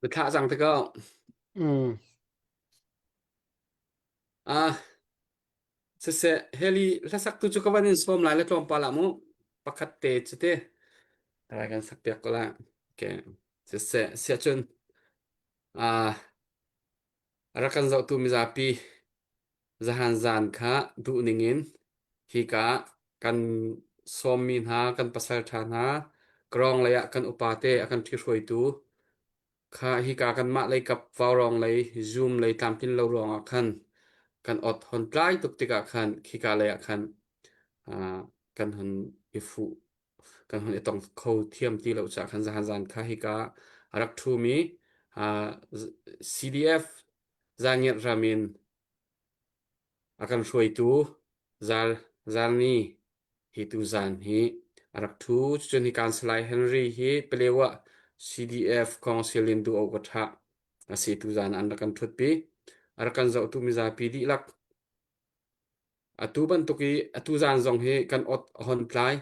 Na thlah cang te ko. Mm. Ah, siseh, heli hlasak tu cu ka van in sawm lai le tlawmpal ah mu. Pakhat te cu te. Rai kan sak piak ko la. Okay. Siseh, siah cun ah rak kan zohtu mizapi zahan zan kha duh ning in hika kan sawmmi hna kan pasal ṭha hna krawng lei ah kan upa te a kan ṭhihruaitu kha hika kanmah lei kap vaurawng lei zoom lei tlamtlin lo ruangah khan kan ot hon tlai tuk tikah khan khika lei ah khan kan hun i fuh kan hun i tong kho thiam ti lo caah khan zahan zan kha hika a rak ṭhumi CDF Zangiat ram in a kan hruaitu Zal Zalni hi tuzaan hi a rak ṭhu. Cucun hi Kansalai Henry hi Palewa CDF Council in duh awk a ṭha a si tuzaan an rak kan ṭhutpi. A rak kan zohtu mizapi dihlak Atu bantuk i atu zaan zong hi kan ot a hon tlai.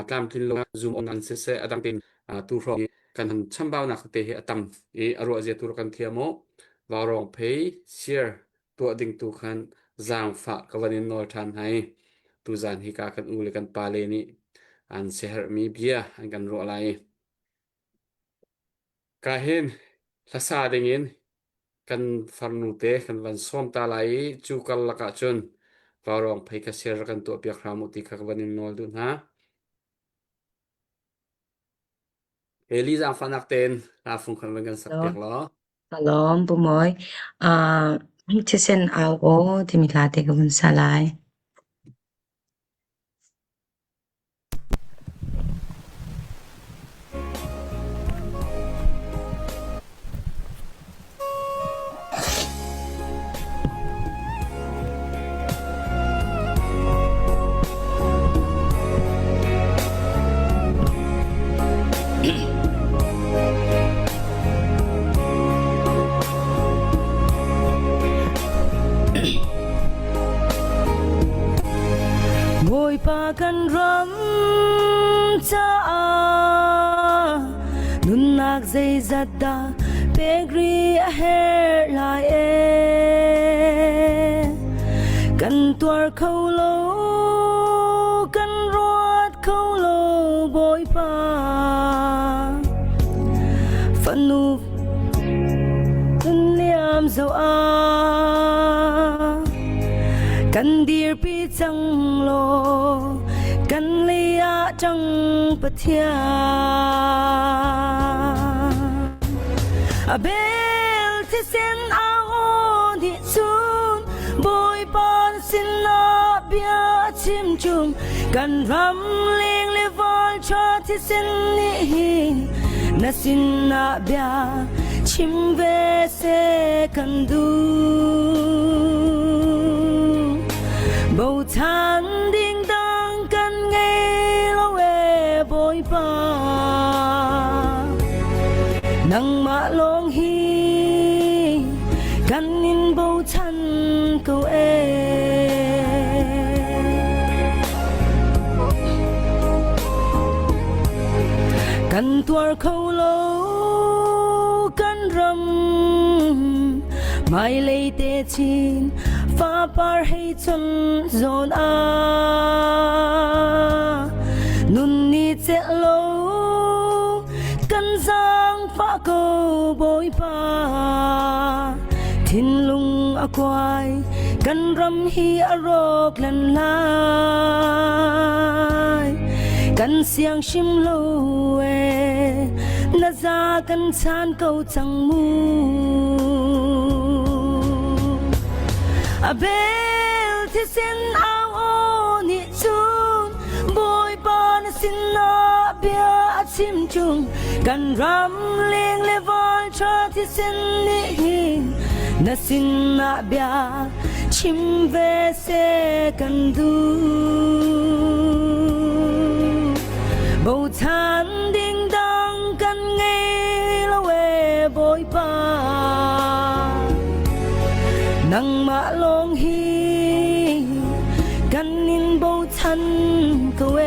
Tlamtlin lo zoom on an siseh a dang tein tu hrawng i kan han chambaunak tete hi a tam i a ruah zia tu kan thiam u. Vaurawng phei share tuah ding tu khan zaangfah ka van in nawl ṭhan hai. Tuzaan hi ka kan u le kan pa le nih an siaherhmi bia an kan ruah lai. Ka hin hlasa dingin kan farnu te kan van sawm ta lai i cu karlak ah cun vaurawng phei kha share kan tuah piak hram u ti kha ka van in nawl duh hna. Eli zaangfahnak tein hla fung khan van kan sak piak law. Kalawm Pu Mawi. Uh, thisen au aw timi hla te ka vun sa lai. Bawipa kan ram caah nunnak zeizat dah pek rih a herh lai ee. Kan tuar kho lo, kan ruat kho lo Bawipa. Fanu nun liam zoh ah kan dirpi cang law kan lei ah ṭang Pathian. A bel thisen a aw nih cun Bawipa sinah bia a chim chung kan ram leng le val ṭha thisen nih hin na sinah bia chim ve seh kan duh. Bochan ding dang kan ngei lo e Bawipa. Nangmah lawng hi kan in bochan ko e. Kan tuar kho lo kan ram hmailei te chin fapar hei chun zawn ah nun ni celh lo kan zaangfah ko Bawipa thinlung a kuai kan ram hi a rawk lan lai kan siang hrim lo e na za kan chan ko cang mu a bel thisen au aw nih cun Bawipa na sinah bia a chim chung kan ram leng le val ṭha thisen nih hin na sinah bia chim ve seh kan duh. Bochan ding dang kan ngei lo e Bawipa. Nangmah lawng hi kan in bochan ko e.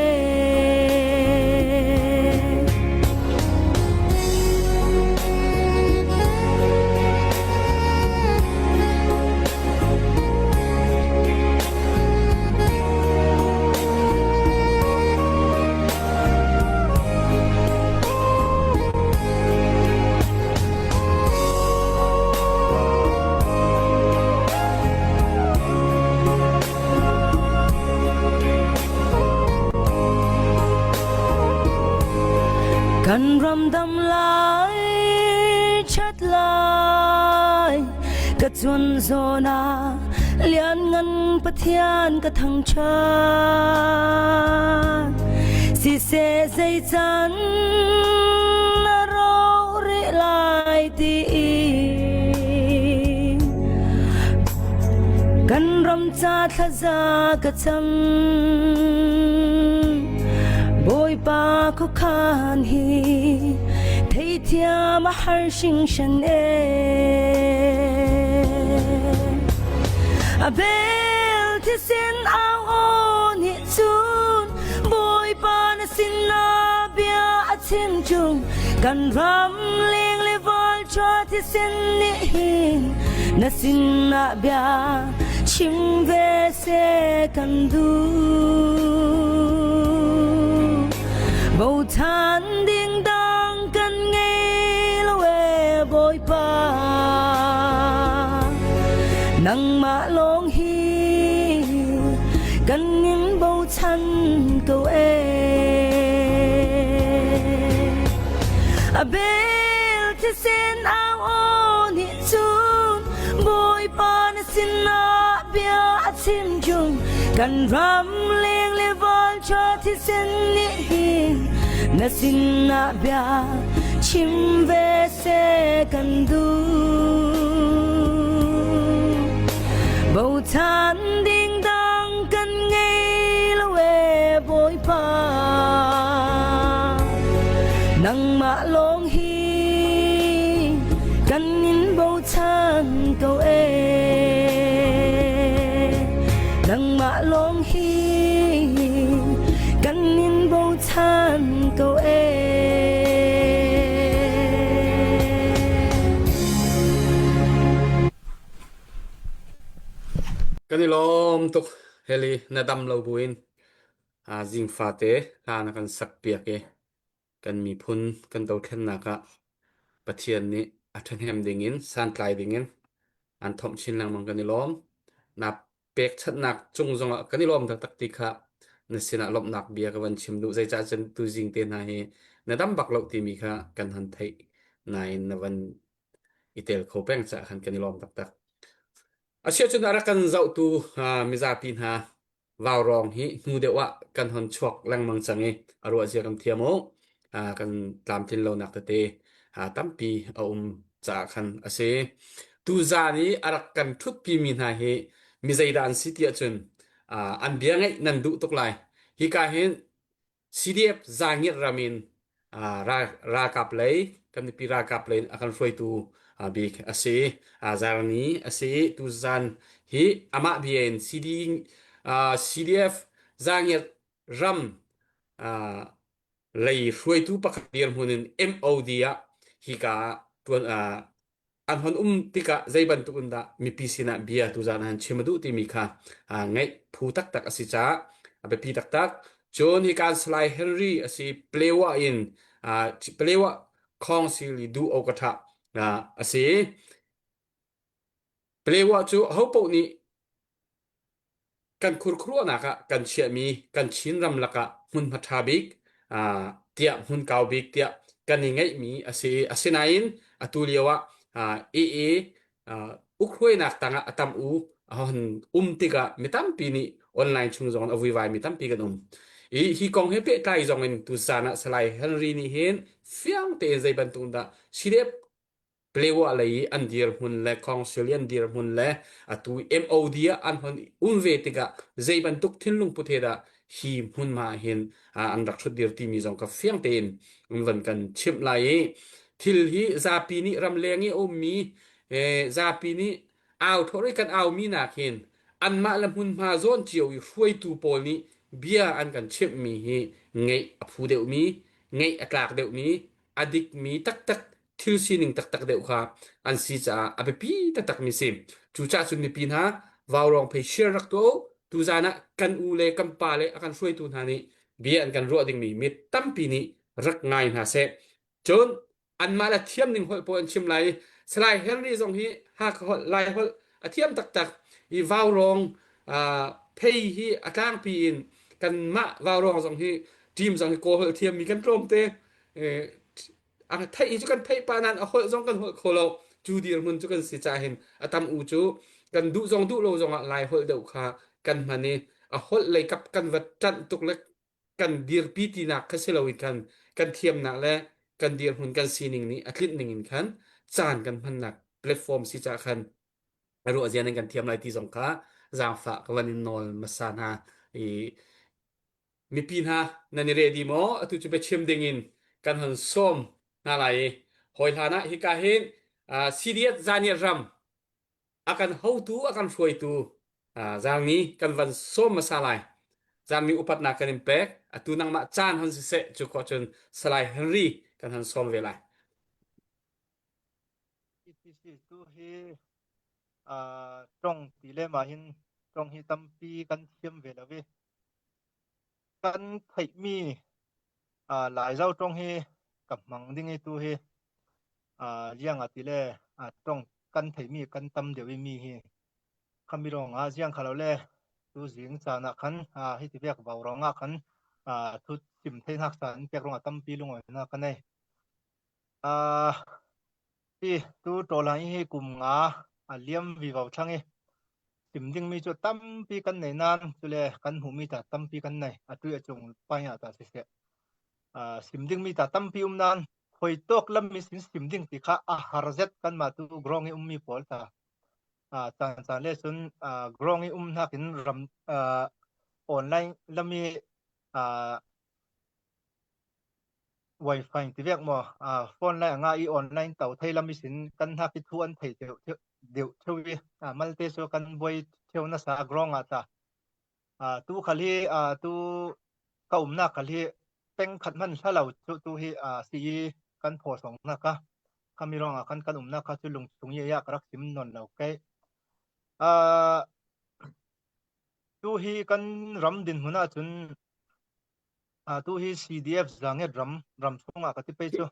lai ṭhat lai ka chun zawn ah lianngan Pathian ka thangṭhat siseh zei can na ro rih lai ti kan ram ca thlaza ka cam Bawipa khuakhan hi theithiam a har hringhran e. A bel thisen au aw nih cun Bawipa na sinah bia a chim chung kan ram leng le vawl ṭha thisen nih hin na sinah bia chim ve seh kan duh. Bochan ding dang kan ngei lo e Bawipa. Nangmah lawng hi kan in bochan ko e. A bel thisen au aw nih cun Bawipa na sinah bia a chim chung kan ram leng le vawl ṭha thisen nih hin na sinah bia chim ve seh kan duh. Bochan ding dang kan ngei lo e Bawipa. Nangmah lawng hi kan in bochan ko e. Nangmah lawng hi kan in bochan ko e. Kan i lawm tuk Heli na dam lo buin zingfate hla na kan sak piak i kan miphun kan dothlennak ah Pathian nih a ṭhahnem dingin santlai dingin an thomh chin lengmang kan i lawm. Na pekchanhnak cung zongah kan i lawm taktak ti kha na sinah lawmhnak bia ka van chim duh. Zeicah cun tuzing te hna hi na dam bak lo timi kha kan han theih nain na van i tel kho peng caah khan kan i lawm taktak. Asiahcun a rak kan zohtu mizapi hna vaurawng hi hnu deuh ah kan hon chuak lengmang cang i a ruah zia kan thiam u. Kan tlamtlin lonak tete tampi a um caah khan a si. Tuzaan i a rak kan ṭhutpimi hna hi mi zeidah an si ti ahcun an bia ngaih nan duh tuk lai. Hika hin CDF Zangir ram in ralkap lei kan mipi ralkap lei in a kan hruaitu bik a si. Zarni a si. Tuzaan hi amah bia in CD, CDF Zangir ram lei hruaitu pakhat dirhmun in MOD ah hika ah tuan an hon um tikah zei bantuk in dah mipi sinah bia tuzaan han chim a duh timi kha ngaih phu taktak a si caah a biapi taktak. Cun hika Salai Henry a si Plewa in Plewa Council i duh o ka tha a si. Plewa cu hopoh nih Kan khurkhuruahnak ah kan chiahmi kan Chinram lakah hmunhma ṭha bik tiah hmun kau bik tiah kan i ngeihmi a si i asinain atu lio ah AA ukhruainak tangah a tam u a hon um tikah mi tampi nih online chung zong in a vuivaimi tampi kan um. I hi kong he pehtlai zong in tuzaan ah Salai Henry nih hin fiang tein zei bantuk dah CDF Palewa lei i an dirhmun le council i an dirhmun le atu MOD ah an hon um ve tikah zei bantuk thinlung put he dah hi hmunhma ah hin an rak ṭhutdir timi zong kha fiang tein an van kan chimh lai i thil hi zapi nih ramleng i a ummi zapi nih au thawr i kan aumi nak hin anmah le hmunhma zawn cio i hruaitu pawl nih bia an kan chimhmi hi ngeih a phu deuhmi ngeih a tlak deuhmi a dikmi taktak thil sining taktak deuh kha an si caah a biapi taktakmi si. Cucaah cun mipi hna vaurawng phei share rak tuah u. Tuzaan ah kan u le kan pa le a kan hruaitu hna nih bia an kan ruah dingmi mi tampi nih rak ngai hna seh. Cun anmah le thiam ning holh pawl an chim lai i Salai Henry zong hi Hakha holh, Lai holh a thiam taktak i vaurawng phei hi a tlangpi in kanmah vaurawng zong hi team zong hi Kawl holh thiammi kan tlawm te. A theih hi cu kan theih pa nain a holh zong kan holh kho lo. Cu dirhmun cu kan si ca hin a tam u cu kan duh zong duh lo zong ah Lai holh deuh kha kan hman i a holh lei kap kan va ṭanh tuk le kan dirpi tinak kha si loin khan kan thiamnak le kan dirhmun kan sining nih a tlinh ning in khan caan kan hmannak platform si ca khan a ruah zia nan kan thiam lai ti zong kha zaangfah ka van in nawl hmasa hna i mipi hna nan i ready maw? Atu cu biachim ding in kan hon sawm hna lai i hawi hlan ah hika hin CDF Zaniat ram a kan hotu a kan hruaitu Zangni kan van sawm hmasa lai. Zangni upatnak kan in pek. Atu nangmah caan hon siseh cu khawh cun Salai Henry kan hon sawm ve lai. Tu hi tong ti le mah hin tong hi tampi kan thiam ve lo i kan theihmi Laizo tong hi ka hmang ding i tu hi liang ah ti le tong kan theihmi kan tam deuh i mi hi khami rong ah ziang kha lo le tu zing caan ah khan hi ti vek vau rong ah khan thu chim theihnak caan pek rong ah tampi lungawinak ka nei. Hi tu ṭawlhang hi kum nga a liam vivo ṭhang i chim dingmi cu tampi kan nei nain cule kan hmuhmi ta tampi kan nei. Atu a cung pai ah ta siseh. Sim dingmi ta tampi um nain khoi tawk lam in sim ding ti kha a har zet kanmah tu grong i ummi pawl ta. Caan caan le cun grong i um nakin ram online lam i Wi-Fi ti vek maw? Phone lai anga i online to thei lam isin kan hnak i thu an thei deuh deuh theu i malte cu kan buai theu nasa grong ah ta. Tu khal hi tu ka umnak khal hi peng khat hman hla lo cu tu hi si i kan phaw song na ka khami rong ah khan kan umnak kha cu lung chung i ya ka rak sim non lo ke. Tu hi kan ram din hmun ah cun Tu hi CDF Zanget ram ram chungah ka ti pei cu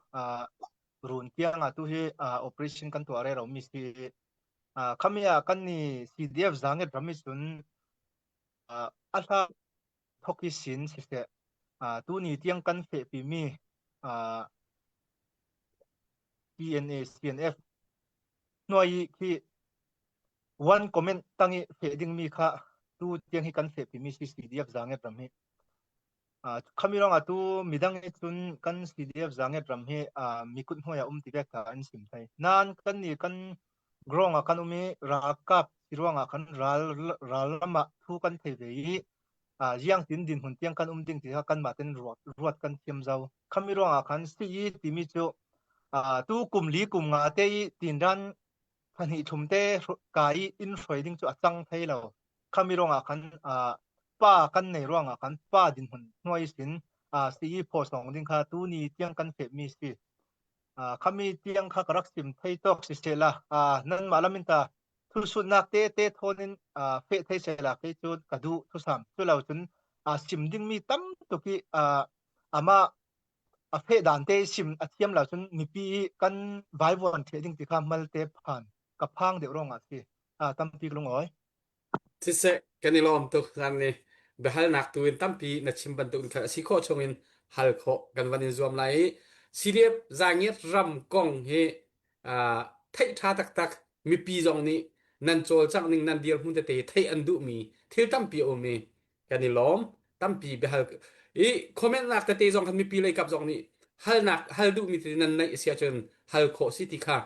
run tiang ah tu hi operation kan tuah rero mi si. Khami ah kan ni CDF Zanget ram i cun a hla thoki sin siseh tu ni tiang kan fehpi mi TNA CNF hnuai khi one comment tang i feh ding mi kha tu tiang hi kan fehpi mi si CDF Zanget ram hi. Khami ruangah tu midang nih cun kan CDF Zanget ram hi mikut hnuai ah um ti vek an sim thai. Nain kan nih kan grong ah kan um i ralkap si ruangah kan ral ral ram ah thu kan thei ve i ziang tin dinhmun tiang kan um ding ti kha kanmah ten ruat ruat kan thiam zau. Khami ruangah khan CE timi cu tu kum li kum nga te i tinran pahnih thum te ka i in hruai ding cu a cang thai lo. Khami ruangah khan pa kan nei ruangah khan pa dinhmun hnuai sin CE phaw song ding kha tu ni tiang kan fehmi si. Khami tiang kha ka rak sim thei tawk si sela nan mah lamin ta thusutnak te te thawn in feh thei sela kei cu ka duh thusam cu lo cun sim dingmi tam tuk i ama a feh dan te sim a thiam lo cun mipi kan vaivuan the ding ti kha mal te phan ka phang deuh rong ah si tampi lungawi. Siseh, kan i lawm tuk zan ni. Biahalnak tu in tampi na chim bantuk in khan a si khawh chung in hal khawh kan van in zuam lai i CDF Zangiat ram kong hi theih ṭha taktak mipi zong nih nan cawlcangh ning nan dirhmun tete theih an duhmi thil tampi a um i kan i lawm tampi biahal i comment nak tete zong khan mipi lei kap zong nih halnak hal duhmi tete nan neih a si ahcun hal khawh si ti kha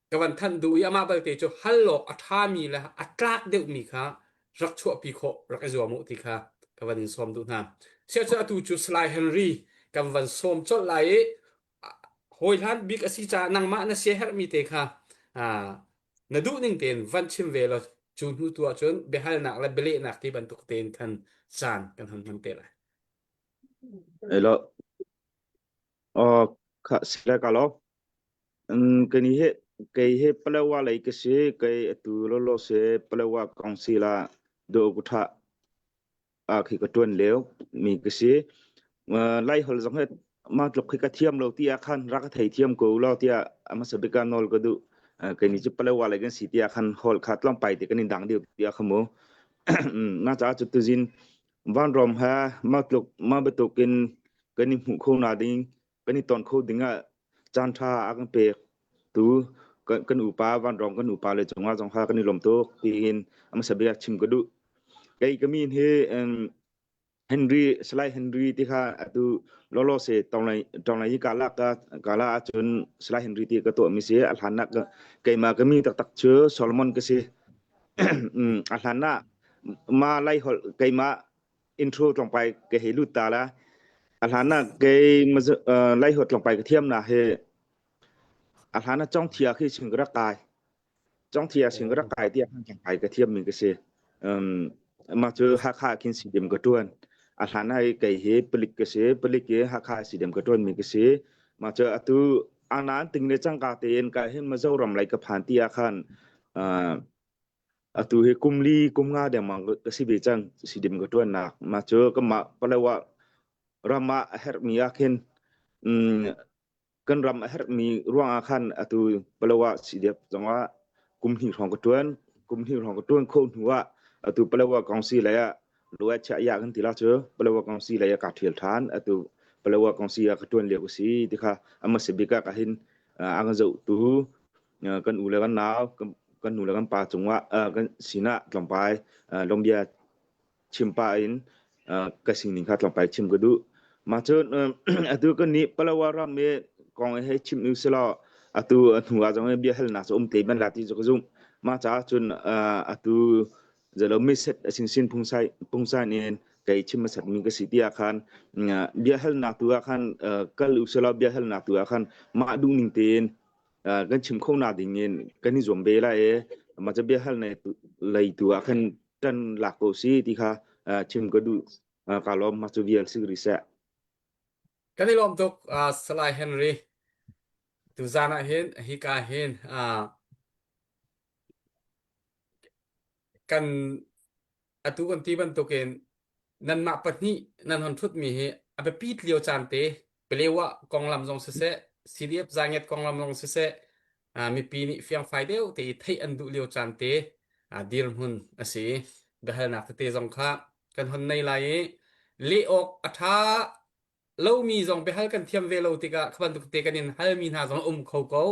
ka van thanh duh i amah balte cu hal awk a ṭhami le a tlak deuhmi kha rak chuahpi khawh rak i zuam u ti kha ka van in sawm duh hna. Siahcun atu cu Salai Henry kan van sawm colh lai i hawi hlan bik a si caah nangmah na siaherhmi te kha na duh ning tein van chim ve law cu hnu tu ahcun biahalnak le bialehnak ti bantuk tein khan caan kan hon hman te lai. Hello. Oh, kha sila ka lo. Kani he kei he Palawa lei ka si kei atu lawlaw se Palawa Council ah do ku tha a khi ka tuan leo mi ka si. Lai hol zong he ma tluk khi ka thiam lo ti ah khan ra ka thei thiam ko lo tiah a hmasa bik ah nawl ka duh. Kei ni cu Palawa lei kan si ti ah khan hol kha tlawmpai te kan in dang deuh ti ah kha mu. Na caah cu tuzin vanrom he ma tluk ma bantukin kan i hmuh kho na ding. kan i ton kho ding ah caan ṭha a kan pek tu kan, kan upa vanrawng kan upa le cungah zong kha kan i lawm tuk tiin amasa bia chim ka duh. Kei ka min hi um, Henry Salai Henry ti kha atu lolo se tonglai tonglai hi kala ka kala ahcun Salai Henry ti ka tuah mi si a hlan nak keima ka mi taktak cu Solomon ka si a hlan ah ma lai hol keima intro tlawngpai ka hei lut ta la a hlan ah kei lai hol tlawngpai ka thiam na he a hlan ah congthia khi ching ka rak kai congthia sing ka rak kai tiah khan tlawngpai ka thiam mi ka si um mah cu Hakha khin sidim ka tuan a hlan ah kei hi palik ka si palik hi Hakha sidim ka tuan mi ka si mah cu atu anan ting le cangka tein ka hin Mizoram lai ka phan ti ah khan Atu hi kum li kum nga dengmang ka si ve cang sidim ka ṭuannak. Mah cu kanmah Palawa ram ah a herhmi ah khin mm, kan ram a herhmi ruangah khan atu Palawa CDF zongah kum hnih hrawng ka ṭuan. Kum hnih hrawng ka ṭuan khawh hnu ah atu Palawa Council lei ah Luai chia ya kan ti la cu Palawa Council lei ah kaa ṭhial ṭhan. Atu Palawa Council ah ka ṭuan lio ka si ti kha a hmasa bik ah ka hin a kan zohtu kan u le kan nau kan nu le kan pa cungah kan sinah tlawmpal lawmbia chim pah in ka sining kha tlawmpal chim ka duh. Mah cun atu kan nih Palawa ram i kong he chim u silaw atu hnu ah zong bia halnak cu um te ban la ti cu ka zumh. Mah caah cun atu zalo miset a sinsin phungsai pungsan in kei chim a mi ka si tiah khan bia halnak tu ah khan kal u silaw bia halnak tu ah khan mah duh ning tein kan chim kho na ding in kan i zuam ve lai i mah ca bia hal lei tu ah khan ṭan lak ko si ti kha chim ka duh ka lawm mah cu vial si rih seh. Kan i lawm tuk Salai Henry. Tuzaan ah hin hika hin kan atu kan ti bantukin nanmah pahnih nan hon ṭhutmi hi a biapit lio caan te Palewa konglam zong siseh CDF Zainget konglam zong siseh mipi nih fiangfai deuh te i theih an duh lio caan te dirhmun a si. Biahalnak tete zong kha kan hon nei lai i leh awk a ṭha lomi zong biahal kan thiam ve lo tikah kha bantuk te kan in halmi hna zong um kho ko.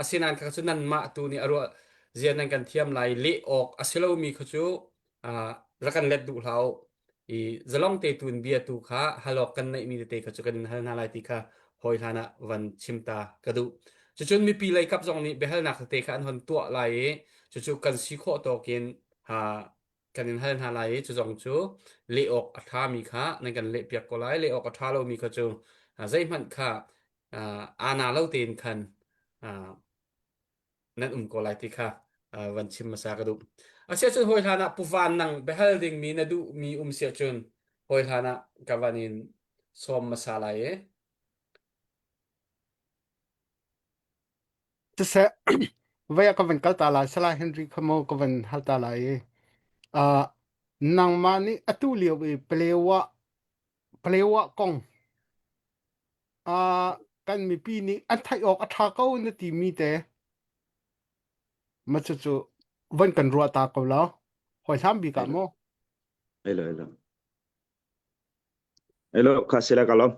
Asinain kha cu nanmah tu nih a ruah zia nan kan thiam lai leh awk a si lomi kha cu rak kan let duh hlah u. I zalong te tu in bia tu kha hal awk kan neihmi tete kha cu kan in hal hna lai ti kha hawi hlan ah van chim ta ka duh. Cucun mipi lei kap zong nih biahalnak tete kha an hon tuah lai i cucu kan si khawh tawk in kan in hal hna lai i cu zong cu leh awk a ṭhami kha nan kan lehpiak ko lai. Leh awk a ṭha lomi kha cu zeihmanh kha aa lo tein khan nan um ko lai ti kha van chim hmasa ka duh. Asiahcun hawi hlan ah Pu Van nang biahal dingmi na duhmi um siahcun hawi hlan ah ka van in sawm hmasa lai i. Siseh, voi ah ka van kal ta lai, Salai Henry kha maw ka van hal ta lai i, uh, nangmah nih atu lio i Palewa, Palewa kong uh, kan mipi nih an theih awk a ṭha ko na timi te, ma cucu van kan ruah ta ko lo. Hawi hlam bik ah maw? Hello, hello. Hello, kha sila ka lom.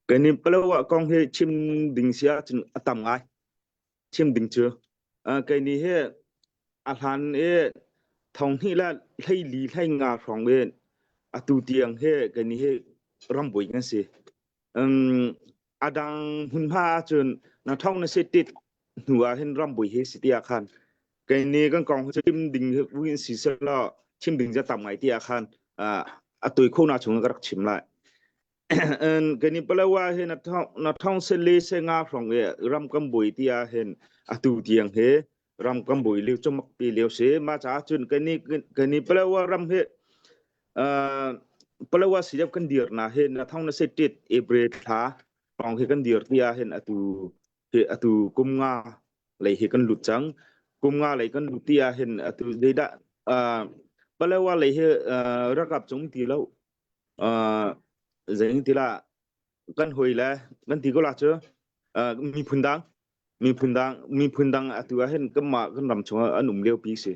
Kan in Palawa kong hi chim ding si ahcun a tam ngai. Chim ding cu. Kei ni hi a hlan i thong hnih le hleili hlei nga hrawng in atu tiang hi kei ni hi rambuai kan si. Um, a dang hmunhma ahcun na thong na si tit hnu ah hin rambui hi si tiah khan kei ni kan kong cu chim ding hi si selaw chim ding ja tam ngai tiah khan a tui kho na chung ka rak chim lai kani palawa hi na thong na thong se le se nga hrong e ram kam bui tia hin atu tiang he ram kam bui liu chumak pi liu se ma cha chun kani kani palawa ram he palawa si kan dir na he na thong na se tit april thla rong he kan dir tia hin atu hi atu kum nga lei hi kan lut cang kum nga lei kan lut ti ah hin atu zeidah Palawa lei hi rakap cung ti lo zei ti la kan hoi le kan ti ko la cu miphun dang miphun dang miphun dang atu ah hin kanmah kan ram chung ah an um lio pi si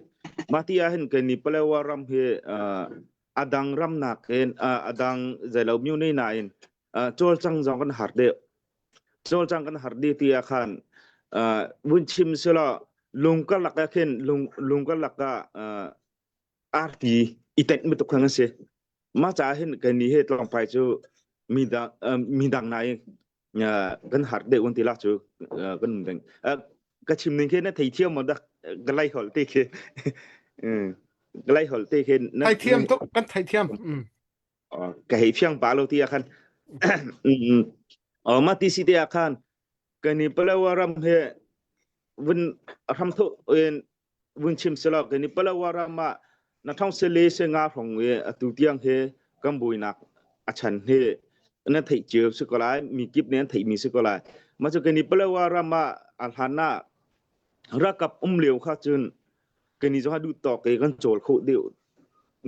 mah ti ah hin kan ni Palawa ram hi adang ram nak in adang zeilo myu nei na in cawlcang zong kan har deuh. Cawlcang kan har dih ti ah khan vun chim selaw lung karlak ah khin lung lung karlak ah arti i tenh bantuk khan a si. Mah caah hin kan nih hi tlawngpai cu mi dang mi dang nain kan har deuh kan ti lak cu kan um ding. Ka chim ning khi na thei thiam maw dak ka lai holh te khi ka lai holh te khi thei thiam tuk kan thei thiam. Ka hei fiang pa lo ti ah khan mah ti si te ah khan kan i Palawa ram he vun ram tho in vun chim selaw kan i Palawa ram ah na thong se le se nga hong i atu tiang he kan buinak a chan he na theih cio si ko lai mi kip nih an theih mi si ko lai mah cu kan i Palawa ram ah a hlan ah rakap um lio kha cun kan i zoha duh tawk i kan cawl kho deuh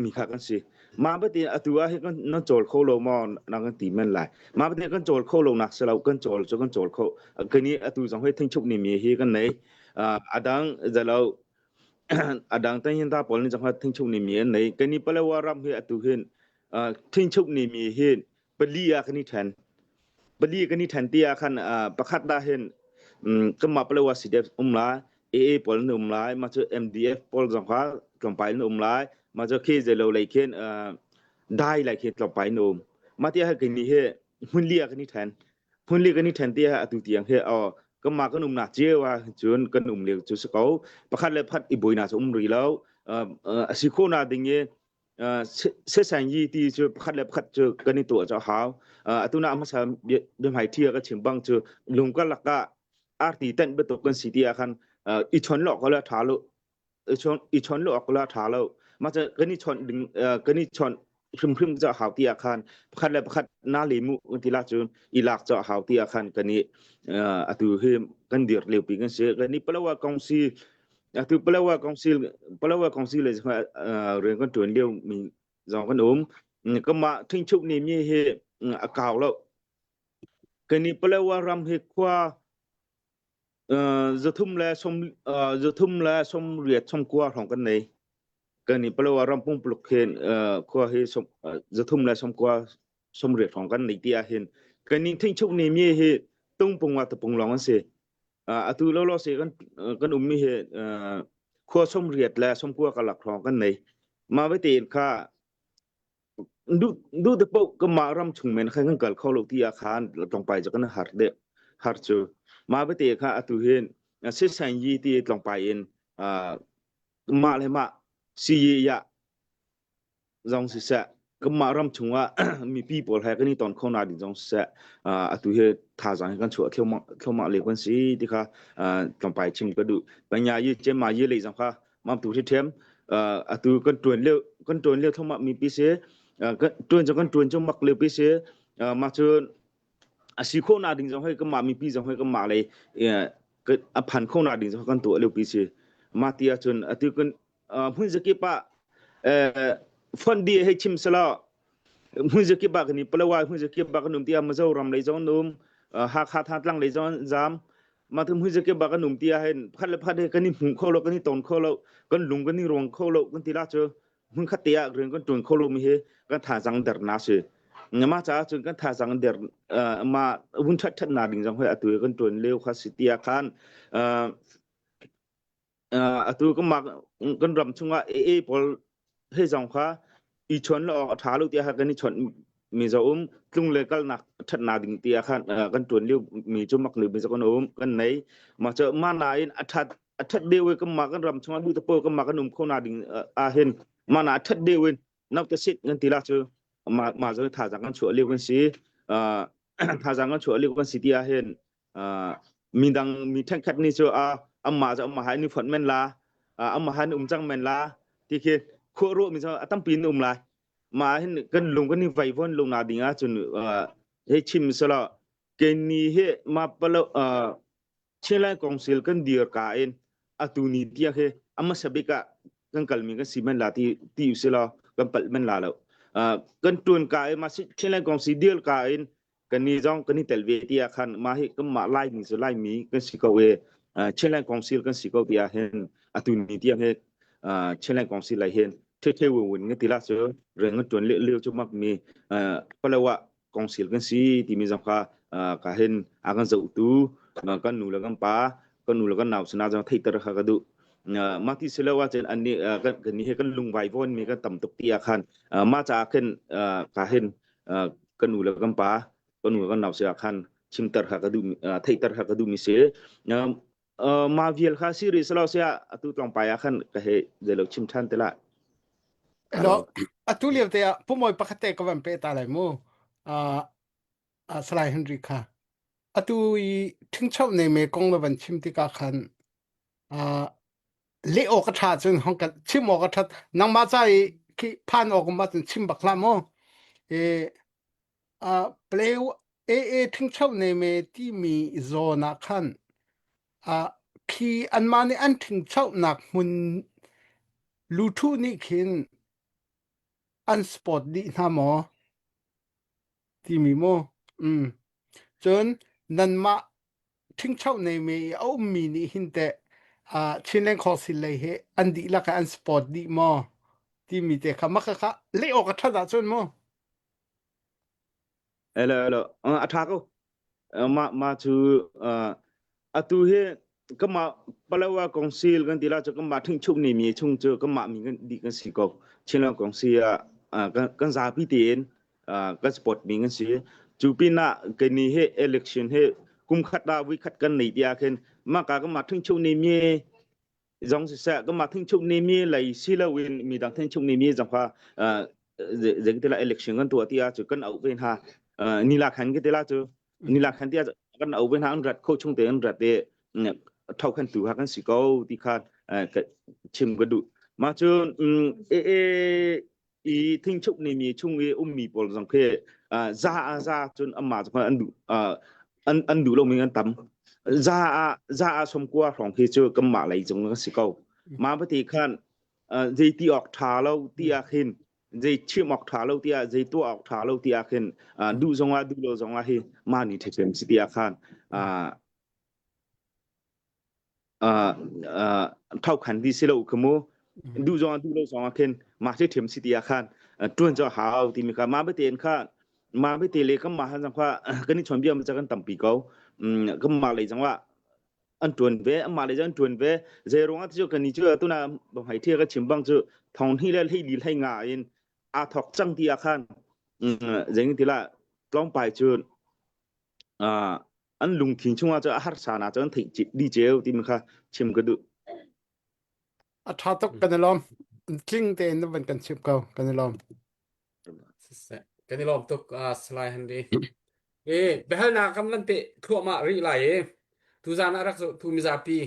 mi kha kan si. Mah batin atu ah hin kan nan cawl kho lo maw na kan ti men lai. Mah batin kan cawl kho lo nak si lo kan cawl cu kan cawl kho. Kan i atu zong hoi thingchuk ni mi hi kan nei. Adang zalo adang tan hin ta pawl ni zong thingchuk ni mi an nei. Kan i Palawa ram hi atu hin thingchuk ni mi hin pali ah kan i then. Pali kan i then ti ah khan pakhat da hin kanmah Palawa CDF um lai AA pawl an um lai mah cu MDF pawl zong kha tlawmpal an um lai mah cu khi zeilo lei khin dai lai khi tlawmpal an um mah ti ah kan ni hi hmunli ah kan i then hmunli kan i then ti ah atu tiang hi oh kanmah kan umnak cio ah cun kan um lio cu si ko pakhat le pakhat i buainak cu um rih lo a si khawh na ding i sesang yi ti cu pakhat le pakhat cu kan i tuah cu a hau atu na hmasa biahmai thi ka chim bang cu lung ka lakah arti tenh bantuk kan si ti ah khan i chon lo ko la tha lo i chon lo ko la tha lo ma cha kan i chon ding kan i chon hrimhrim ca hau ti ah khan pakhat le pakhat na le mu kan ti la cun i lak ca hau ti ah khan kan i atu hi kan dir lio pi kan si kan i palawa kongsi atu palawa kongsi palawa kongsi le rian kan tuan lio mi zong kan um kama thingchuk ni mi hi a kau lo Kan i Palawa ram hi khua 338 sawmkua hrawng kan nei. Kan i Palawa ram pumpuluk hin khua hi 390 80 hrawng kan nei ti ahhin kan ning thingchuk ni mi hi tungpung ah tapung lawng an si. Atu lolo se kan kan ummi hi khua 89 karlak hrawng kan nei. Mah vete in kha Duh te paoh kanmah ram chung men khan kan kal kho lo ti ah khan tlawngpai cu kan har deuh har cu mah bete kha atu hin sisan yi ti tlawngpai in mah le mah siyi ya zong siseh kanmah ram chungah mipi pawl he kan i ton kho na ding zong siseh atu hi thazaang hi kan chuah thluahmah thluahmah lio kan si ti kha tlawngpai chim ka duh panya yi cema yi lei zong kha mam tu thi thiam atu kan tuan lio kan tuan lio thoma mi pi si kan tuan chu kan tuan chu mak lio pi si ma chu a si kho na ding zong hoi kan ma mi pi zong hoi kan ma lei a phan kho na ding zong kan tu lio pi si ma ti ahcun atu kan hmun zakip ah fon di hei chim sala hmun zakip ah kan i palawa hmun zakip ah kan um tia Mizoram lei zong um Hakha Thantlang lei zong zam mah thum hui zakip ah kan um tia hen phat le phat he kan i hmu kho lo kan i ton kho lo kan lung kan i ruang kho lo kan ti la cu hmun khat te ah rian kan tuan kho lo mi hi kan thazang der na si ma cha cun kan thazang der ma vun that that na ding zong hoi atu kan tuan leo kha si tia khan atu kan mah kan ram chungah AA pawl he zong kha i chon lo awk a ṭha lo tiah kan i chawnh mi zo um tlung le kalnak ṭhatnak ding tiah khan kan ṭuan lio mi cu mak lio mi kan um kan nei mah cu ma nain a ṭhat a ṭhat deuh i kan mah kan ram chungah lu te pawl kan mah kan um kho na ding ah hin ma na a ṭhat deuh in nak te sit kan ti la cu ma ma zo thazaang kan chuah lio kan si thazaang kan chuah lio kan si ti ah hin midang mi ṭhenkhat nih cu amah cu amah hai ni fonh men la amah hai ni um cang men la ti khi khuah ruah mi cu a tampi in um lai mah hin kan lung kan i vai von lung na ding ah cun hei chim sala keni he ma palo Chinland Council kan dir ka in atu ni tiang he ama sabik ah kan kalmi kan si men la ti ti usila kan palh men la lo kan tuan ka in ma Chinland Council deal ka in kan ni zong kan i tel ve ti ah khan mah hi kan mah Laimi cu Laimi kan si ko i Chinland Council kan si ko ti ah hin atu ni tiang hi Chinland Council lai hin the the win win nga ti la cu rian kan tuan lio cu mak mi Palawa Council kan si timi zong kha. Ka hin a kan zohtu kan nu le kan pa kan nu le kan nau sinah zong theihter kha ka duh. Mah ti si lo ahcun annih kan kan nih he kan lungvai vawn mi kan tam tuk ti ah khan mah caah khin ka hin kan nu le kan pa kan nu le kan nau sinah khan chimter kha ka duh theihter kha ka duh mi si. Mah vial kha si rih selaw siah atu tlawngpai ah khan ka he zeilo chim ṭhan te lah. Hello, atu lio te ah pumawi pakhat te ka van pe ta lai mu. Uh, uh, Salai Henry kha. Atu i ṭhingcho ne me kong na van chim tikah khan uh, le awk a ṭha cun hong kan chim awk a ṭhat nangmah ca i khi phan awk ma cun chim bak hlah mu. E, uh, play AA ṭhingcho ne me timi zawn ah khan uh, khi anmah nih an ṭhingchonak hmun luthu nih khin an sport dih hna maw timi mu mm. Cun nanmah ṭhingcho neimi i a ummi nih hin teh uh, Chinland Council lei hi an dihlak ah an support dih maw timi te kha maka kha leh awk a ṭhat ahcun mu. Elo elo a ṭha ko. Mah mah cu atu hi kanmah Palawa Council kan ti la cu kanmah ṭhingchuk ni mi chung cu kanmah mi kan dih kan si ko. Chinland Council ah kan zapi tein kan support mi kan si. Cu pinah kani hi election hi kum khat ah voi khat kan nei tiah khin mah ka kanmah ṭhingchuk ni mi zong siseh kanmah thingchuk ni mi lei si loin mi dang thingchuk ni mi zong kha zeitila election kan tuah ti ah cu kan auh ve hna nila khan ke tila cu nila khan ti kan auh ve hna an rat kho chung te an rat te thau khan tu ha kan si ko ti kha chim ka duh ma cu e e i thingchuk ni mi chung i ummi pawl zong khi za a za cun amah cu an duh an an duh lomi an tam za a za a somkua hrawng khi cu kanmah lei cung kan si ko ma pati khan zei ti awk tha lo ti ah khin zei chim awk tha lo ti ah zei tuah awk tha lo ti ah khin duh zong ah duh lo zong ah hi ma ni ṭhechem si ti ah khan thokhan ti si lo kha mu duh zong duh lo zong ah khin mah thi ṭhiam si ti ah khan ṭuan cu hau timi kha mah bete in kha mah bete le kan mah han zong kha kan i chawn bia ma kan tampi ko kan mah lei zong ah an ṭuan ve amah lei zong an ṭuan ve zei ruang ah cu kan ni cu tuna bang hai thia ka chim bang cu thong hni le hlei li hlei nga in aa thok cang ti ah khan zei ti la tlawmpai cu an lungthin chungah cu a harsa na cu an theih di ceu timi kha chim ka duh. A ṭha tuk kan i lawm. Tling tein na van kan chimh ko. Kan i lawm. Kan i lawm tuk uh, Salai Henry. E biahalnak kan van pe thluahmah rih lai e. Tuzan ah rak zohtu mizapi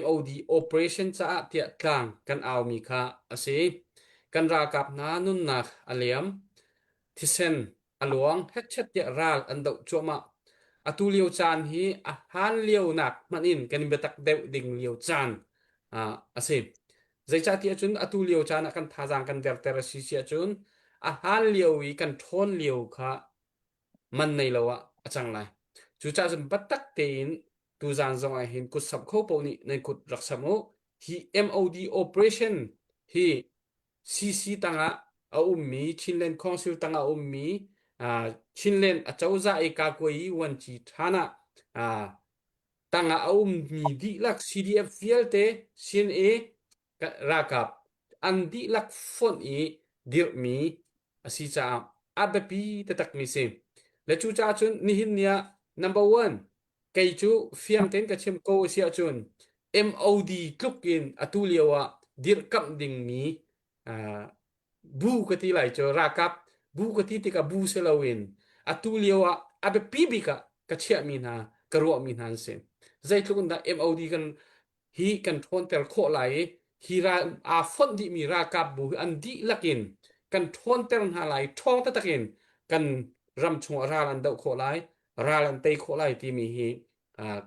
MOD operation caah tiah tlang kan aumi kha a si. Kan ralkap hna nunnak a liam. Thisen a luang hetchet tiah ral an doh cuahmah. Atu lio caan hi a hlan lio nak hmanh in kan i biatak deuh ding lio caan uh, a si. Zeicahtiah cun atu lio caan ah kan thazaang kan derter a si si ahcun a hlan lio i kan ṭhawn lio kha man nei lo ah a cang lai. Cucaah cun biatak tein tuzaan zong ah hin kut samh kho paoh nih nan kut rak samh u. Hi MOD operation hi CC tangah a ummi Chinland Council tangah a ummi uh, Chinland acozah i Kakuai Wanci ṭhan ah tangah a ummi dihlak CDF vialte CNA ralkap an dihlak fonh i dirhmi a si caah a biapi taktakmi si. Le cucaah cun nihin ni ah number one kei cu fiang tein ka chim ko a si ahcun MOD tluk in atu lio ah dirhkamh dingmi uh, bu ka ti lai cu ralkap bu ka ti tikah bu si loin atu lio ah a biapi bik ah ka chiahmi hna ka ruahmi hna an si. Zeitluk in dah MOD kan hi kan ṭhawnter khawh lai i hi ral aa fonh dihmi ralkap bu hi an dihlak in kan ṭhawnter hna lai ṭhawng taktak in kan ram chungah ral an doh khawh lai ral an tei khawh lai timi hi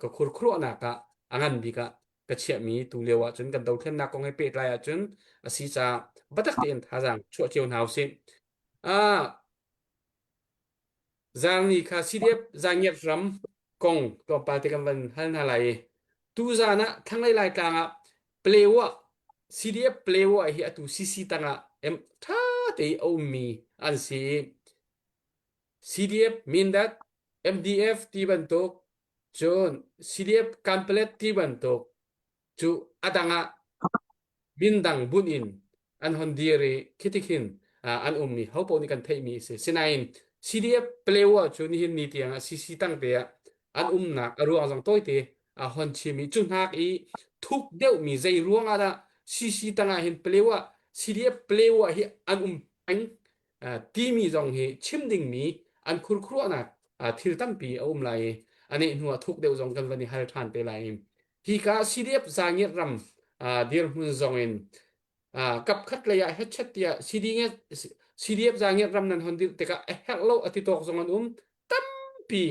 ka khurkhuruahnak ah a ngan bik ah ka chiahmi tu lio ahcun kan dothlennak kong he pehtlai ahcun a si caah biatak tein thazaang chuah cio hna usih. Ah, Zaangni kha CDF Zaangiat ram kong tlawmpal te kan van hal hna lai i tuzaan ah thlanglei Laitlang ah Palewa CDF Palewa hi atu CC tangah em ṭha te i a ummi an si i CDF Mindat. MDF ti bantuk cun CDF Kanpalet ti bantuk cu a dang ah min dang bunh in an hon dir i khiti khin an ummi hopaoh nih kan theihmi a si. Sinain CDF Palewa cu nihin ni tiang ah CC tangte ah an umnak a ruang zong tawite a hon chim i cu hnak i thuk deuhmi zei ruang ah dah CC tang ah hin Palewa CDF Palewa hi an um peng timi zong hi chim dingmi an khurkhuruahnak thil tampi a um lai i a neh hnu ah thuk deuh zong kan van i hal ṭhan te lai i hika CDF Zangiat ram dirhmun zong in kapkhat lei ah hetchet tiah CDF Zangiat ram nan hon dirh tikah a herh lo a ti tawk zong an um tampi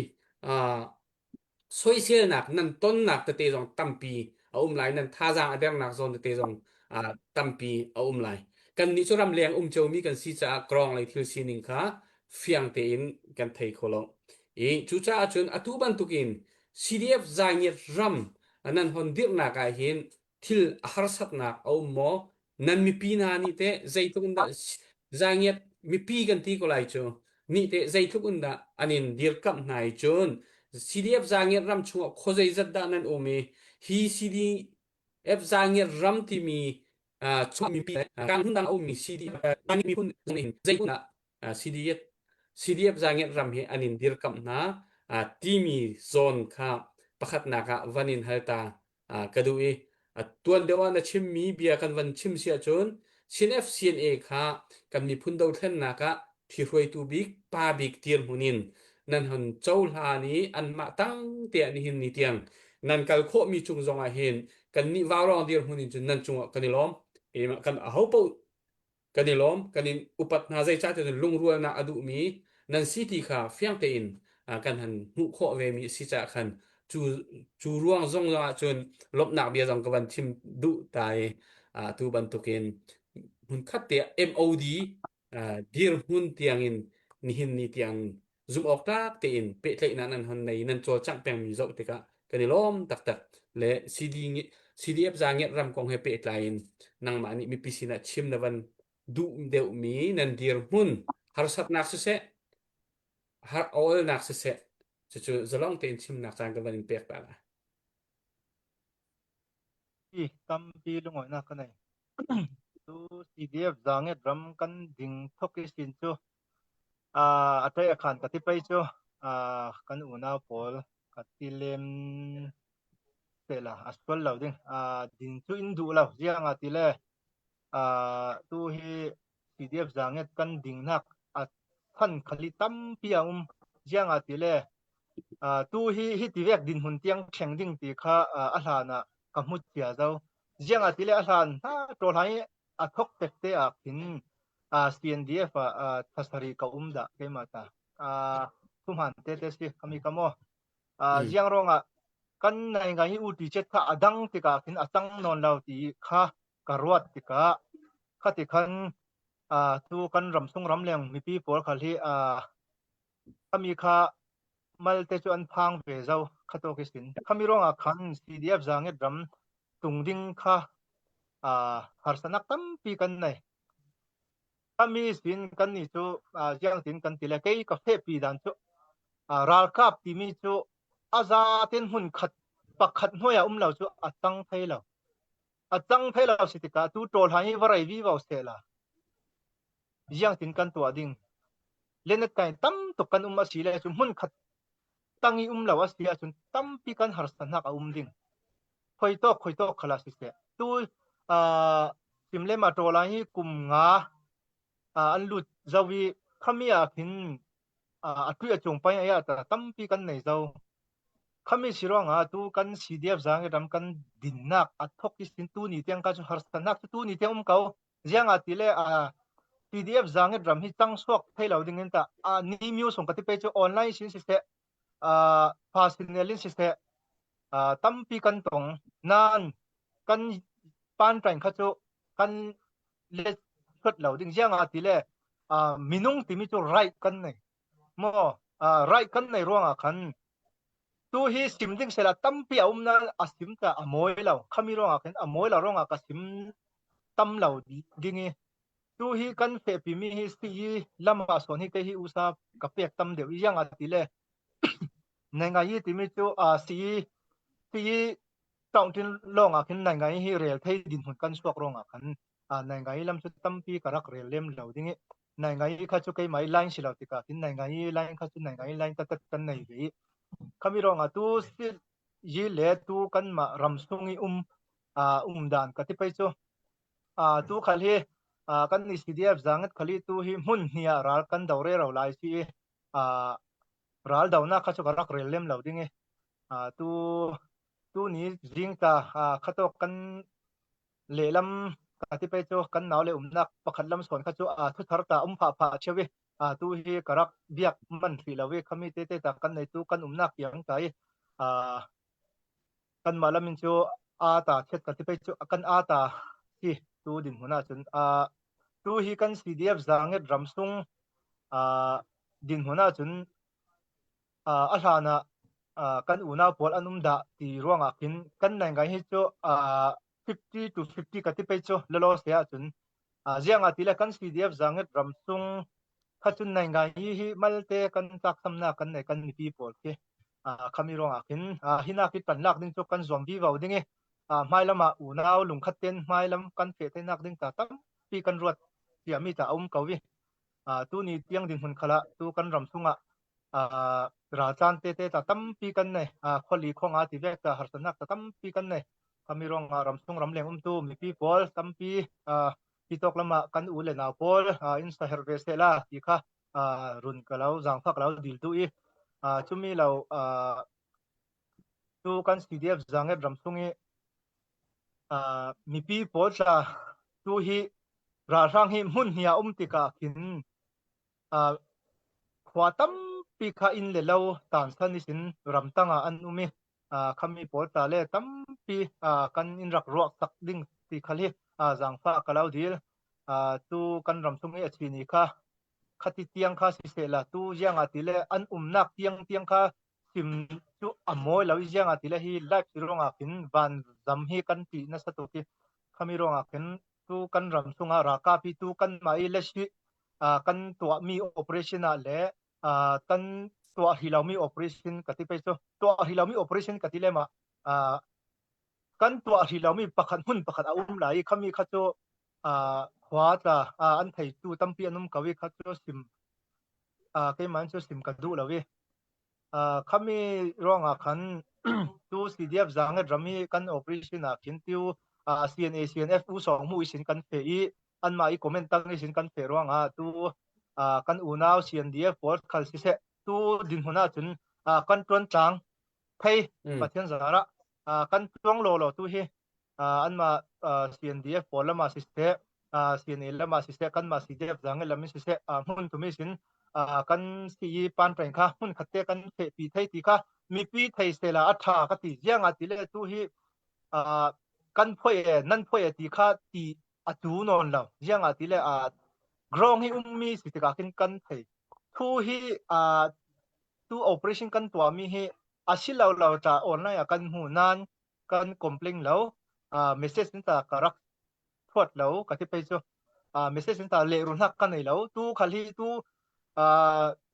soiselnak nan tonnak tete zong tampi a um lai nan thazaang a dernak zawn tete zong tampi a um lai kannih cu ramleng um ciomi kan si caah krong lei thil sining kha fiang tein kan thei kho lo i cucaah cun atu bantukin CDF Zaingiat ram nan hon dirhnak ah hin thil a harsatnak a um maw? Nan mipi hna nih teh zeitluk in dah zaangiat mipi kan ti ko lai cu nih teh zeitluk in dah an in dirkamh hna i cun CDF zaangiat ram chungah khuazei zat dah nan um i hi CDF zaangiat ram timi chung mipi kan hmun dang a ummi CDF miphun in zeitluk dah CDF CDF zaangiat ram hi an in dirkamh hna timi zawn kha pakhatnak ah van in hal ta ka duh i tuan deuh ah na chimmi bia kan van chim si ahcun Chin FCNA kha kan miphun dothlennak ah ṭhihruaitu bik pa bik dirhmun in nan hon cohlan i anmah tang te ah nihin ni tiang nan kal khawhmi cung zong ah hin kannih vaurawng dirhmun in cun nan cungah kan i lawm. Kan aho paoh kan i lawm kan in upat hna zeicah tiah lungrualnak a duhmi nan si ti kha fiang tein kan han hmuh khawh ve mi a si caah khan cu cu ruang zong ah cun lawmhnak bia zong ka van chim duh ta i tu bantukin hmunkhat te MOD dirhmun tiangin nihin ni tiang zumh awk tlak tein pehtlaihnak nan hon nei nan cawlcangh pengmi zoh tikah kan i lawm taktak le CD CDF zaangiat ram kong he pehtlai in nangmah nih mipi sinah chim na van duh deuhmi nan dirhmun harsatnak siseh har awlnak siseh cucu zalong tein chimnak caan ka van in pek ta la. Tampi lungawinak ka nei. Tu CDF zaangiat ram kan ding thok i sin cu A ṭei a khan ka ti pei cu kan unau pawl ka ti lem sehla a sual lo ding. Din cu in duh lo ziang ah ti le tu hi CDF zaanget kan dingnak a chan khali tampi a um. Ziang ah ti le tu hi hi ti vek dinhmun tiang thleng ding ti kha a hlan ah ka hmu cia zo. Ziang ah ti le a hlan hna ṭawl hai a thok tek te ah khin CNDF ah thasari ka um dah keimah ta thuhman te te si kami ka mo ziang rong ah kan nai ngai u ti chet kha adang tikah khin a cang non lo ti kha ka ruat tikah khati khan tu kan ram sung ram leng mipi pawl khal hi kami kha malte cu an phang ve zo khato ki sin khami rong ah khan CDF zanget ram tung ding kha harsanak tampi kan nei Kami sin kannih cu ziangtin kan ti le kei ka fehpi dan cu ralkap timi cu a zaten hmun khat pakhat hnuai ah um lo cu a cang thei lo. A cang thei lo si tikah tu ṭawl hlan hi va rei vi vo seh la. Ziangtin kan tuah ding. Lenet kai tam tuk kan um a si le cu hmun khat tang i um lo a si ahcun tampi kan harsatnak a um ding. Khoi tawk khoi tawk khala siseh. Tu sim le ma ṭawla hi kum nga an lut zo i khami ah khin a tui a cung pai ai ta tampi kan nei zo. Khami si ruangah tu kan CDF zang ram kan dinnak a thok i sin tu ni tiang ka cu harsatnak cu tu ni tiang um ko. Ziang ah ti le PDF zangit ram hi cang suak thei lo ding in ta ni myu sung ka ti pe cu online sin siseh fasinel in siseh tampi kan tong nan kan pan train kha cu kan let hlut lo ding ziang ah ti le minung timi cu right kan nei mo right kan nei ruangah khan tu hi sim ding sela tampi a um na a sim ta a mawi lo khami ruangah khin a mawi lo ruangah ka sim tam lo ding i tu hi kan fehpi mi hi si i lam ah sawn hi te hi usa ka pek tam deuh i yang a ti le. Nai ngai timi cu sii sii tawngtin lawng ah khin nai ngai hi rel thei dinhmun kan chuak ruang ah khan nai ngai lam cu tampi ka rak rel lem lo ding i nai ngai kha cu keimah i line si lo tikah khin nai ngai line kha cu nai ngai line taktak kan nei ve i khami ruang ah tu si yi le tu kanmah ram chung i um um dan ka ti pei cu tu khal hi kan ni CDF zangat khali tu hi hmun hnih ah ral kan do re ro lai si i ral donak kha cu ka rak rel lem lo ding i tu tu ni zing ta khatok kan lehlam ka ti pei cu kan nau le umnak pakhat lam sawn kha cu thu thar ta um pha pha cheu i tu hi ka rak biak man hrih lo i khami te te ta kan nei tu kan umnak tiang ta i kan mah lamin cu a ta thet ka ti pei cu kan a ta si tu din hmun ah cun tu hi kan CDF zanget ramsung din hmun ah cun a hlan ah kan unau pawl an um dah ti ruangah khin kan nai ngai hi cu 50 to 50 ka ti pei cu lalo se ahcun ziang ah ti le kan CDF zanget ramsung kha cun nai ngai hi hi malte kan tlak samnak kan nei kan mipi pawl khi khami ruangah khin hinak hi tan lak ding cu kan zuam vivo ding i hmailam ah unau lungkhat ten hmailam kan fe thenak ding ta tampi kan ruat tiami ta um ko i tu ni tiang din hmun khala tu kan ram chungah raltlan te te ta tampi kan nei khuali khuanga ti vek ta harsatnak ta tampi kan nei khami ruangah ramchung ramleng umtu mipi pawl tampi hi tawk lamah kan u le nau pawl in saher ve se la ti kha run ka lo zangfak lo dil tu i chumi lo tu kan CDF zanget ramchung i mipi pawl tla tu hi ralhrang hi hmun hnia um tikah khin Khua tampi kha inn le lo taansan in ramtang ah an um i khami pawl ta le tampi kan in rak ruah tak ding ti khal hi zaangfah ka lo dil. Tu kan ram chung i a chini kha khati tiang kha siseh la tu ziang ah ti le an umnak tiang tiang kha sim cu a mawi lo i ziang ah ti le hi live si ruangah khin van zam hi kan ti nasa tuk i khami ruangah khin tu kan ram chungah ralkap hi tu kan mah i lesi kan tuahmi operation ah le kan tuah hi lomi operation ka ti pei cu tuah hi lomi operation ka ti le ma kan tuah hi lomi pakhat hmun pakhat a um lai i khami kha cu khua tla an theitu tampi an um ko i kha cu sim keimah cu sim ka duh lo i Khami ruangah khan tu CDF zanget ram i kan operation ah khin tiu CNA CNF u song mu isin kan fe i anmah i comment tang isin kan fe ruangah tu kan unau CNDF pawl khal siseh tu dinhmun ah cun kan tuan tlang thei Pathian zarah kan tuang law law tu hi anmah CNDF pawl lamah siseh CNA lamah siseh kanmah CDF zang lam in siseh hmun thumi sin kan si pan train kha hmun khat te kan pi thei ti kha mipi thei sela a tha ka ti zianga ti le tu hi kan phoi e nan phoi e ti kha ti atu non lo zianga ti le grong hi ummi si tikah kin kan thei thu hi tu operation kan tua mi hi asilo lo ta online a kan hmu nan kan complain lo message in ta ka rak thuat lo ka ti pei cu message in ta le runak ka nei lo tu khal hi tu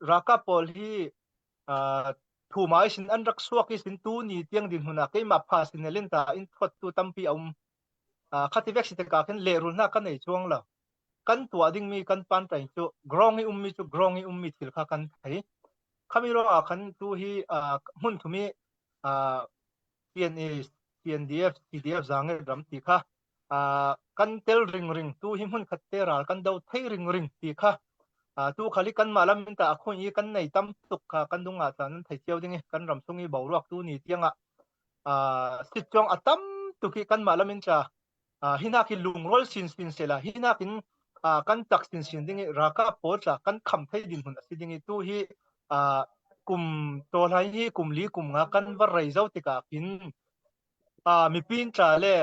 ralkap pawl hi thu mai sin an rak suak i sin tu ni tiang din huna keimah pha sin elin ta in thuat tu tampi a um khati vek si te ka khin le rulnak ka nei chuang lo kan tuah ding mi kan pan tai cu grong i ummi cu grong i ummi thil kha kan thei khami ro ah khan tu hi hmun thumi CNA, CNDF, CDF zaangel ram ti kha kan tel ringring tu hi hmun khat te ral kan do thei ringring ti kha tu khali kan mah lam in ta a khun i kan nei tam tuk kha kan dung ah chan thei cio ding i kan ram chung i boruak tu ni tiangah sit chong a tam tuk i kan mah lam in cha hinak hi lungrual sin sin sela hinak in kan tak sin sin ding i ralkap pawl tla kan kham thei din hun a si ding i tu hi kum tawlai hi kum li kum nga kan va rei zo tikah khin mipin tla le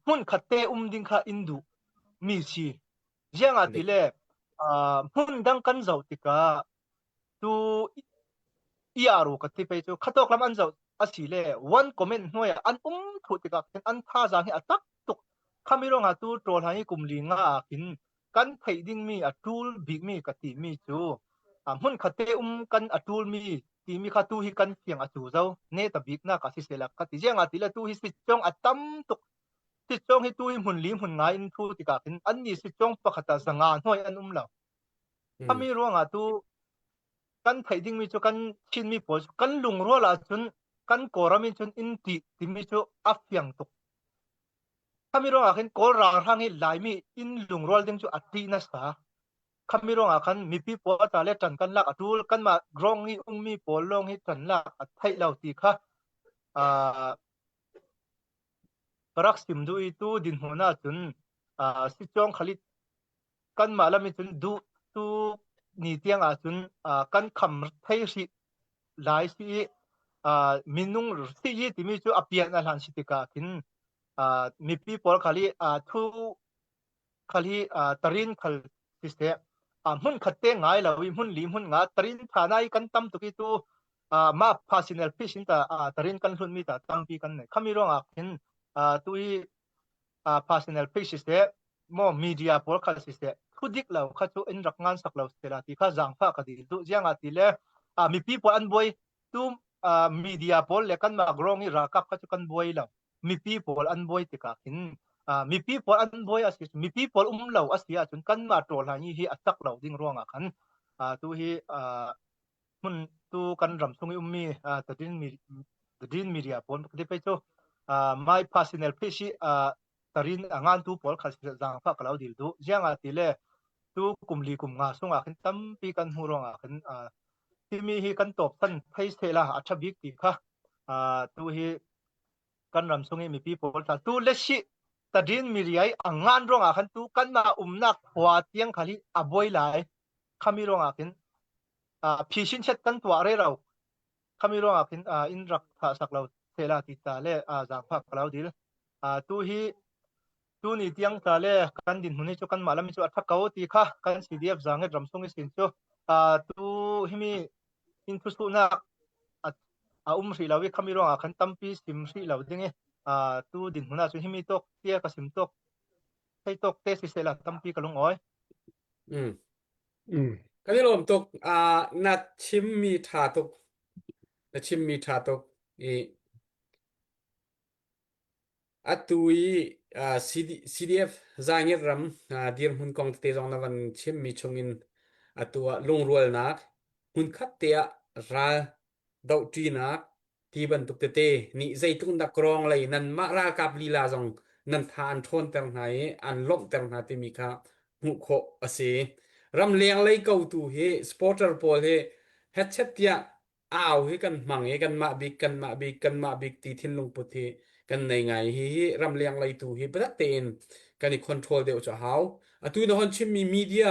hmun khat te um ding kha in duh mi si ziangah ti le hmun dang kan zoh tikah tu ERO ka ti pei cu khatok lam an zoh asi le one comment hnuai ah an um thu tikah khin an thazaang hi a tak tuk khami ruangah tu ṭawl hi kum li nga ah khin kan theih dingmi a ṭul bikmi ka ti mi cu hmun khat te um kan a ṭul mi ti. timi kha tu hi kan fiang a cu zo ne ta bik nak a si sela ka ti ziang a ti le tu hi sitcong a tam tuk sitcong hi tu hi hmun li hmun nga in thu tikah khin an ni sitcong pakhat ah zanga hnoi an um lo khami ruangah tu kan theih dingmi cu kan Chinmi pawl cu kan lungrual ahcun kan Kawlram in cun in ti timi cu a fiang tuk. Khami ruangah khin Kawl ralhrang hi Laimi in lungrual ding cu a ṭih nasa. Khami ruangah khan mipi pawl ta le ṭan kan lak a ṭul kanmah grong i ummi pawl lawng hi ṭan lak a theih lo ti kha uh, ka rak sim duh i tu dinhmun ahcun uh, sicawng khalit kanmah lam in cun duh tu ni tiang ahcun kan kham thei hrih lai si i minung si i timi cu a pian a hlan si tikah khin mipi pawl khal i thu khal hi tarin khal siseh hmun khat te ngai lo i hmun li hmun nga tarin tha nai kan tam tuk i tu ma phasinel fish in ta tarin kan hlun mi ta tampi kan nei khami ruangah khin tu i personal page siseh maw media pawl kha siseh thu dik lo kha cu in rak ngan sak lo sela ti kha zaangfah ka dil duh ziangah ti le mipi pawl an buai tu media pawl le kanmah grong i ralkap kha cu kan buai lo mipi pawl an buai tikah khin mipi pawl an buai a si mipi pawl um lo a si ahcun kanmah ṭawl hna hi a cak lo ding ruangah khan tu hi hmun tu kan ram chung i ummi tadin tadin media pawl ka ti pei cu my personal page hi tarin a ngan tu pawl khal zaangfah ka lo dil du zianga ti le tu kum li kum nga sungah khin tampi kan hmu ruangah khin timi hi kan top san thei se la a tha bik ti kha tu hi kan ram chung i mipi pawl tla tu le si tadin media i a ngan ruangah khan tu kan ma umnak khua tiang khali a boi lai khami ruangah khin phi chet kan tuah re ro khami ruangah khin in rak thah sak lo thela ti ta le zaangfak ka lo dil tu hi tu ni tiang ta le kan din hmun hi chu kan mah lam chu a tha ko ti kha kan CDF zanget ram sung sin chu tu himi in thu su nak a um ri lo i khami ruangah khan tampi sim ri lo ding i tu din hmun ah chu himi tok tia ka sim tok thei tok te si sela tampi ka lung oi Mm. Kan i lawm tuk. Uh, na chimmi ṭha tuk. Na chimmi ṭha tuk. I atu i uh, CD, CDF Zaingir ram uh, dirhmun kong tete zong na van chimmi chungin atu ah lungrualnak hmunkhat te ah ral dohṭinak ti bantuk tete nih zeitluk dah krawng lei nanmah ralkap lila zong nan tha an ṭhawnter hna i an lawmhter hna timi kha hmuh khawh a si. Ramleng lei kotu hi supporter pawl hi hetchet tiah au hi kan hmang i kanmah bik kanmah bik kanmah bik ti thinlung put hi kan nei ngai hi hi ramleng lei tu hi biatak tein kan i control deuh cu a hau. Atu na hon chimmi media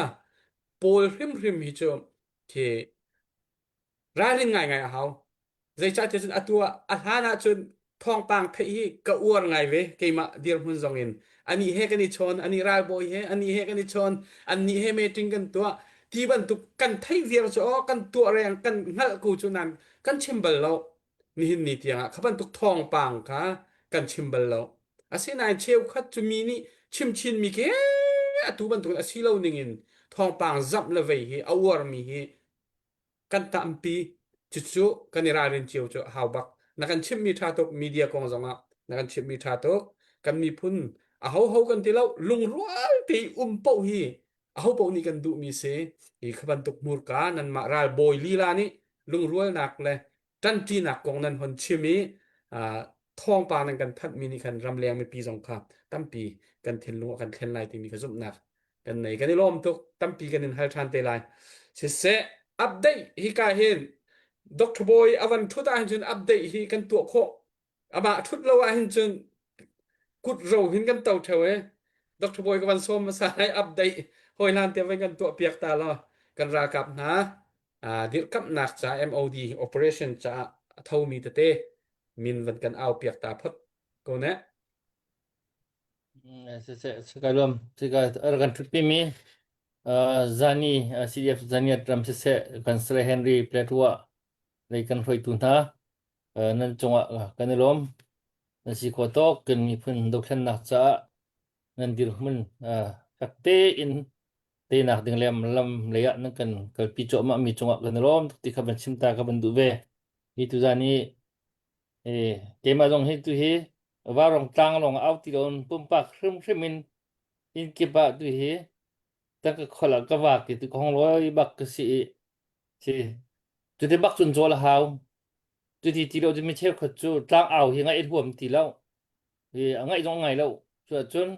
pawl hrimhrim hi cu khi Ralrin ngaingai a hau. Zeicahtiah cun atu ah a hlan ahcun thawngpang theih hi ka uar ngai ve keimah dirhmun zong in. Anih he kan i chawn, anih ralbawi he, anih he kan i chawn, annih he meeting kan tuah. Ti bantuk kan theih viar cu aw kan tuah reng kan hngalh ko cu nan kan chim bal lo. Nihin ni tiangah kha bantuk thawngpang kha kan chim bal lo. Asinain cheukhat cu mi nih chimchinmi ke atu bantukin a si lo ningin thawngpang zamh le vei hi a uarmi hi kan tampi cucu kan i ralrin cio cu a hau bak na kan chimhmi ṭha tuk media kong zongah na kan chimhmi ṭha tuk kan miphun a ho kan ti lo lungrual te um paoh hi a ho paoh nih kan duhmi si hi kha bantuk hmurka nanmah ralbawi lila nih lungrualnak le ṭanṭinak kong nan hon chim i thawngpang nan kan thanhmi nih khan ramleng mipi zong kha tampi kan thinlung a kan thlen lai timi ka zumhnak kan nei kan i lawm tuk tampi kan in hal ṭhan te lai siseh update hi ka hin Dr. Boy avan thut ah hin cun update hi kan tuah khawh amah thut lo ah hin cun kut ro hin kan to theo e Dr. Boy ka van sawm hmasa lai update hoi hlan te van kan tuah piak ta lo kan ralkap hna dirhkamhnak ca MOD operation caah a thomi tete min van kan au piak ta phot ko ne. Sika luam sika kan thutpi mi Zani CDF Zani ram siseh kan Sre Henry Platua lei kan hruaitu hna nan cungah kan i lawm nan si khawh tawk kan miphun dothlennak caah nan dirhmun fek tein teinak ding le lam lei ah nan kan kalpi cuahmah mi cungah kan i lawm tuk ti kha van chim ta ka van duh ve. Hi tuzan i eh, keimah zong hi tu hi varong tlang lawng au ti loin pumpak hrimhrim in inn kip ah tu hi tangka khol ah ka vak i tu ka hong lawi bak ka si i si cuti bak cun cawl a hau cuti ti lo cu mi cheukhat cu tlang au hi ngaih huam ti lo i a ngaih zong ngai lo cu ahcun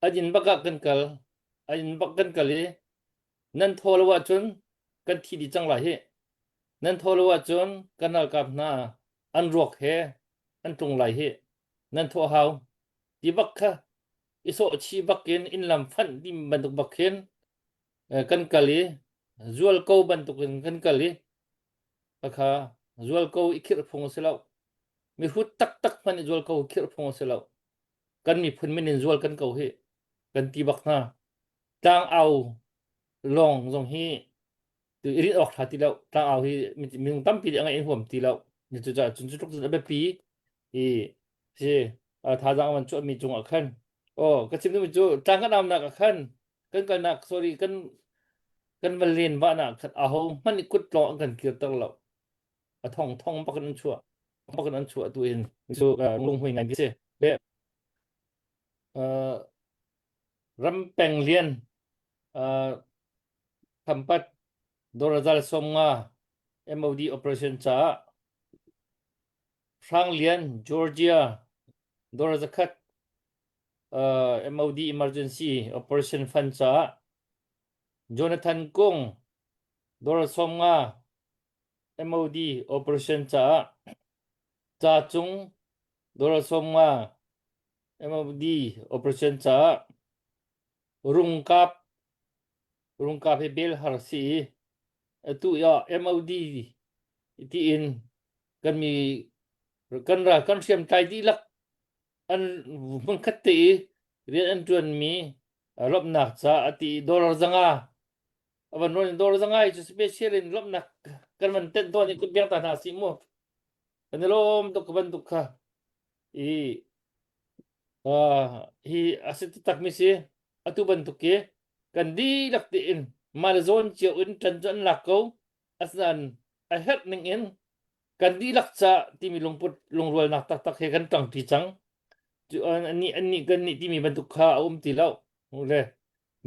an inn bak ah kan kal an inn bak kan kal i nan thaw lo ahcun kan thi dih cang lai hi nan thaw lo ahcun kan ralkap hna an ruak he an tlung lai hi nan thawh hau ti bak kha i sawh chih bak in inn lam fanh ti bantuk bak khin kan kal i zual ko bantuk in kan kal i kha zual ko i khirh phung a si lo mihrut taktak hmanh i zual ko khirh phung a si lo kan miphun min in zual kan ko hi kan ti bak hna tlang au lawng zong hi tu i rinh awk ṭha ti lo tlang au hi minung tampi nih a ngaih in huam ti lo cucaah cun cu tluk cun a biapi i si thazaang van chuahmi cungah khan oh ka chim duhmi cu tlang kan aunak ah khan kan kalnak sorry kan kan va len vahnak khan aho hmanh nih kut lawng an kan kirter lo a thong thong bak in an chuah bak in an chuah tu in cu lunghmui ngai si le ram peng lian Khampat Dorazal 50 MOD operation caah Hrang Lian Georgia Dorazakhat uh, MOD emergency operation fund caah Jonathan Kung Dora 50 MOD operation caah Ca Cung Dora 50 MOD operation caah Rungkap Rungkap hi bel har si i atu ah MOD tiin kan mi kan ral kan hriamtlai dihlak an hmunkhat te i rian an ṭuanmi lawmhnak ca a ti i dollar zanga a van ruan dollar zanga hi cu special in lawmhnak kan van tenh tawn i kut biang ta hna si mu kan i lawm tuk bantuk kha i hi a si takmi si atu bantuk hi kan dihlak tein mah le zawn cio in ṭan cu an lak ko asinain a herh ning in kan dihlak ca timi lungput lungrualnak taktak he kan ṭangṭi cang cu annih annih kan nih timi bantuk kha a um ti lo le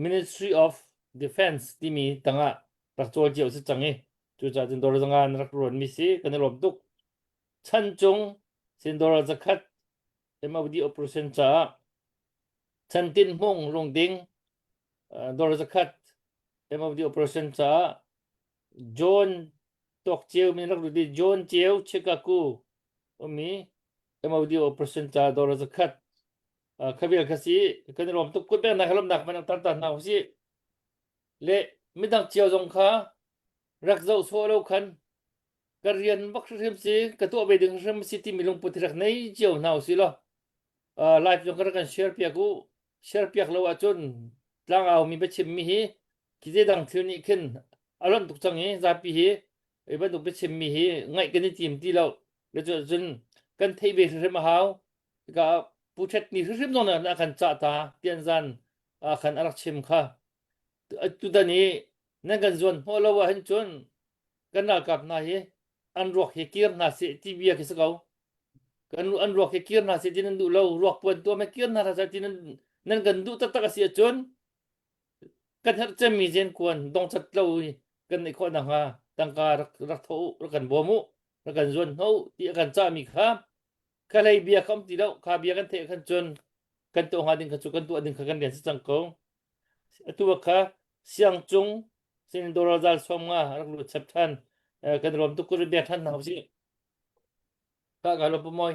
Ministry of Defense timi tangah rak cawl cio si cang i cucaah cun dawr zanga an rak ruanmi si kan i lawm tuk chan cung sin dawr zakhat MOD operation caah Chantin Hmung Lungding dawr zakhat MOD operation caah John Tawk Ceu min rak lut i John Ceu Chicago ummi MOD operation caah dawr zakhat khavel kha si kan i lawm tuk kut peknak lawmnak man tar ta hna usih le midang cio zong kha rak zoh sawh lo khan ka rian bak hrim si ka tuah ve ding hrim si timi lungput rak nei cio hna usih law live zong kan kan share piak u share piak lo ahcun tlangau mi biachim mi hi khi dang thil nih khin a lonh tuk cang i zapi hi hi bantuk biachim mi hi ngaih kan i tim ti lo le cu cun kan theih ve hrimhrim a hau ka pu thet ni hrimhrim zong na kan cah ta tian zan ah khan a rak chim kha tutan i nan kan zuan hnawh lo ah hin cun kan ralkap hna hi an ruak hi kir hna seh ti bia khi si ko kan an ruak hi kir hna seh ti nan duh lo ruak puan tuam he kir hna seh ti nan nan kan duh taktak a si ahcun kan herh cemmi zen kuan dongcat lo i kan neih khawh nakhnga tangka rak rak tho u rak kan bawm u rak kan zuan hno u ti a kan cahmi kha ka hlei bia kha um ti lo kha bia kan theih khan cun kan tuah hnga ding kha cu kan tuah ding kha kan rian si cang ko atu kha siang cung sin doral zal som nga rak lut chap than kan rom tuk kur bia than hna usih ka ka lo moi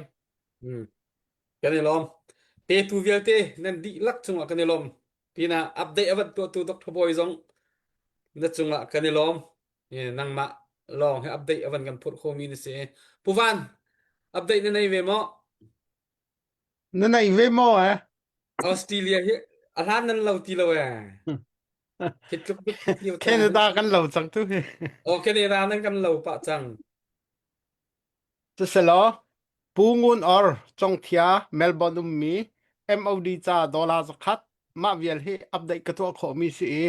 Hmm. Kan i lawm. Petu vialte nan dihlak cungah kan i lawm. Pinah update a van tuahtu Dr. Boy zong na cungah kan i lawm. Eh, Nangmah lawng he update a van kan phurh khomi na si. Pu Van, update na nei ve maw? Na nei ve maw eh? Australia hi a hlan nan lo ti lo eh. Hi tluk tluk lio caan hin. Canada kan lo cang tu hi. Oh, Canada nan kan lo pah cang. Siselaw, Pu Ngun Or, Congthia, Melbourne ummi MOD ca dollar zakhat mah vial hi update ka tuah khawhmi si i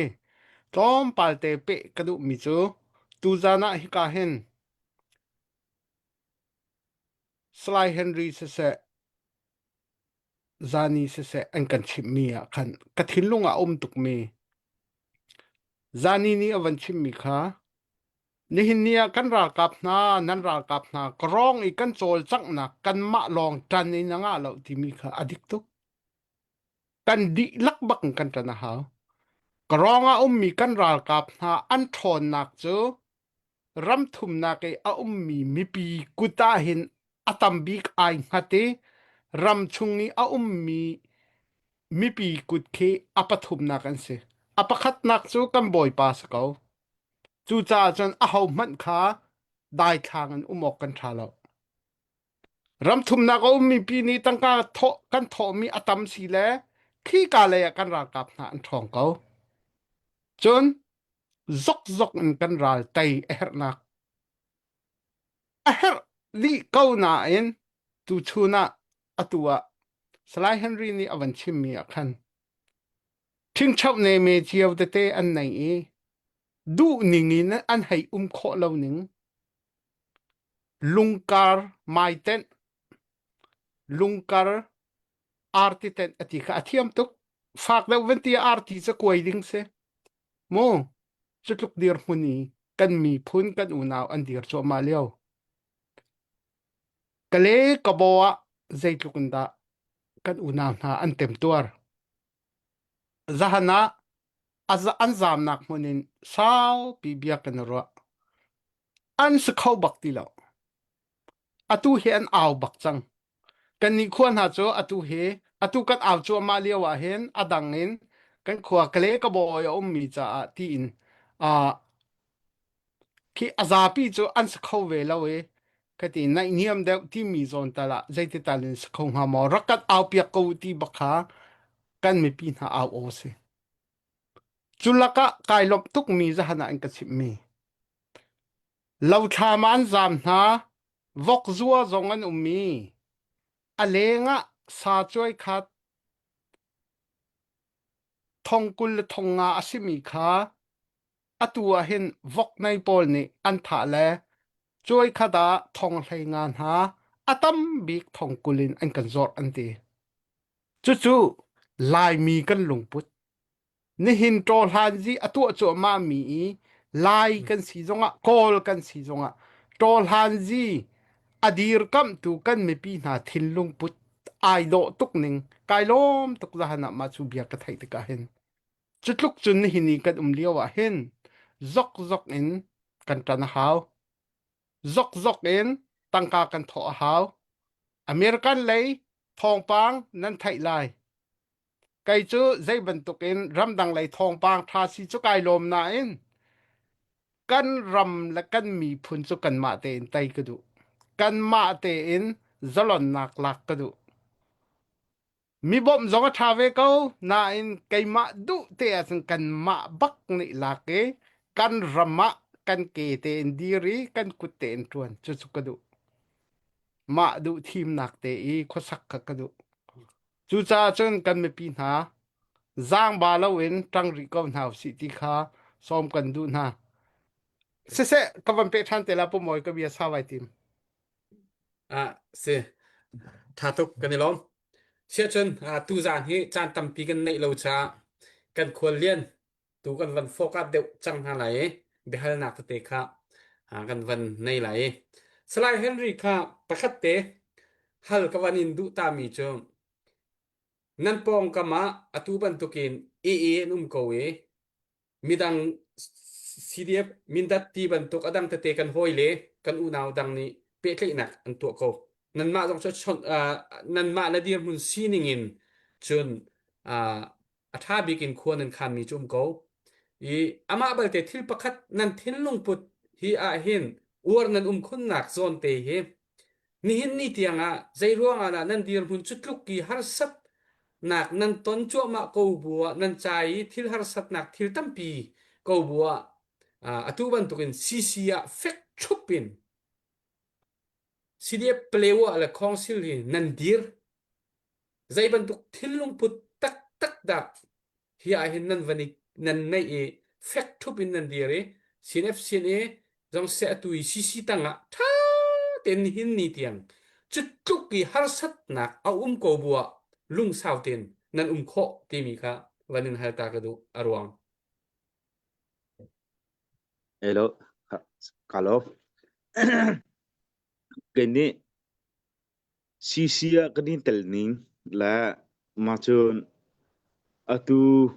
tlawmpal te peh ka duhmi cu tuzan ah hika hin. Salai Henry siseh Zani siseh an kan chimhmi ah khan ka thinlung ah a um tukmi Zani nih a van chimmi kha nihin ni ah kan ralkap hna nan ralkap hna ka rawng i kan cawlcanghnak kanmah lawng ṭan in a ngah lo timi kha a dik tuk. Kan dihlak bak in kan ṭan a hau. Ka rawng ah ummi kan ralkap hna an ṭhawnnak cu ram thumnak i a ummi mipi kut ah hin a tam bik ai hngat i ram chung i a ummi mipi kut khi a pathumnak an si. A pakhatnak cu kan bawipa si ko. Cucaah cun ahohmanh kha daithlang in um awk kan ṭha lo. Ram thumnak a ummi pi nih tangka thawh kan thawhmi a tam si le khika lei ah kan ralkap hna an ṭhawng ko. Cun zokzok in kan ral tei a herhnak a herh dih ko nain tuchun ah atu ah Salai Henry nih a van chimmi ah khan ṭhingṭhoh neme cio tete an nei i duh ning in an hei um khawh lo ning lungkar maitenh lungkar arti tenh a ti kha a thiam tuk fak deuh van ti arti cu kuai ding si mu cutluk dirhmun i kan miphun kan unau an dir cuahmah lio kale kabaw ah zeitluk in dah kan unau hna an temtuar zahan ah an zamnak hmun in saupi bia kan i ruah an si kho bak ti lo atu hi an au bak cang Kannih khua hna cu atu hi atu kan au cuahmah lio ah hin a dang in kan khua Kale ka bawi a ummi caah tiin uh, khi a zapi cu an si kho ve lo i ka ti naihniam deuh timi zawn tal ah zeiti tal in si kho hnga maw rak kan au piak ko ti bak kha kan mipi hna au aw si. Cu lakah kai lawmh tukmi zahan ah an ka chimhmi. Lothlam ah an zaam hna, vok zua zong an um i a leng ah sa cuai khat thong 20 le thong nga a simi kha atu ah hin vok nei pawl nih an thah le cuai khat ah thong 15 hna a tam bik thong 20 in an kan zawrh an ti. Cucu Laimi kan lungput Nihin ṭawhlanzi a tuah cuahmahmi i Lai kan si zongah Kawl kan si zongah ṭawhlanzi a dirkamhtu kan mipi hna thinlung put ai dawh tuk ning kai lawm tuk zahan ah mah cu bia ka theih tikah hin cu tluk cun nihin i kan um lio ah hin zokzok in kan ṭan a hau zokzok in tangka kan thawh a hau American lei thawngpang nan theih lai Kei cu zei bantukin ramdang lei thawngpang ṭha si cu kai lawm nain kan ram le kan miphun cu kanmah tein tei ka duh. Kanmah tein zalonnak lak ka duh. Mi bawmh zong a ṭha ve ko nain keimah duh te ahcun kanmah bak nih lak i kan ram ah kan ke tein dir i kan kut tein ṭuan cucu ka duh. Mah duh thimnak te i khuasak kha ka duh. Cucaah cun kan mipi hna zaangba loin ṭang rih ko hna usih ti kha sawm kan duh hna. Siseh, ka van peh ṭhan te la pumawi ka bia sau ai tim. Ah, si. Tha tuk kan i lawm. Siahcun ah, tuzaan hi caan tampi kan neih lo caah kan khual lian tu kan van focus deuh cang hna lai i biahalnak tete kha ah, kan van nei lai i Salai Henry kha pakhat te hal ka van in duh ta mi cu nan pawngkam ah atu bantukin AA an um ko i midang CDF Mindat ti bantuk a dang tete kan hawi le kan unau dang nih pehtlaihnak an tuah ko nanmah zong cu chawnh nanmah le dirhmun sining in cun a ṭha bik in khua nan khanmi cu um ko. I amah balte thil pakhat nan thinlung put hi ah hin uar nan um khunnak zawn te hi nihin ni tiang ah zei ruang ah dah nan dirhmun cu tluk i harsatnak nan ton cuahmah ko bu ah nan ca i thil harsatnak thil tampi ko bu ah atu bantukin CC ah fek ṭhup in CDF Palewa le Council hi nan dir Zei bantuk thinlungput taktak dah hi ah hin nan van i nan neih i fek ṭhup in nan dir i CNF CNA zong seh atu i CC tangah ṭha tein nihin ni tiang. Cu tluk i harsatnak a um ko bu ah lungsau tein nan um khawh timi kha van in hal ta ka duh a ruang. Hello, ka lo. Kei nih CC ah kan i tel ning le mah cun atu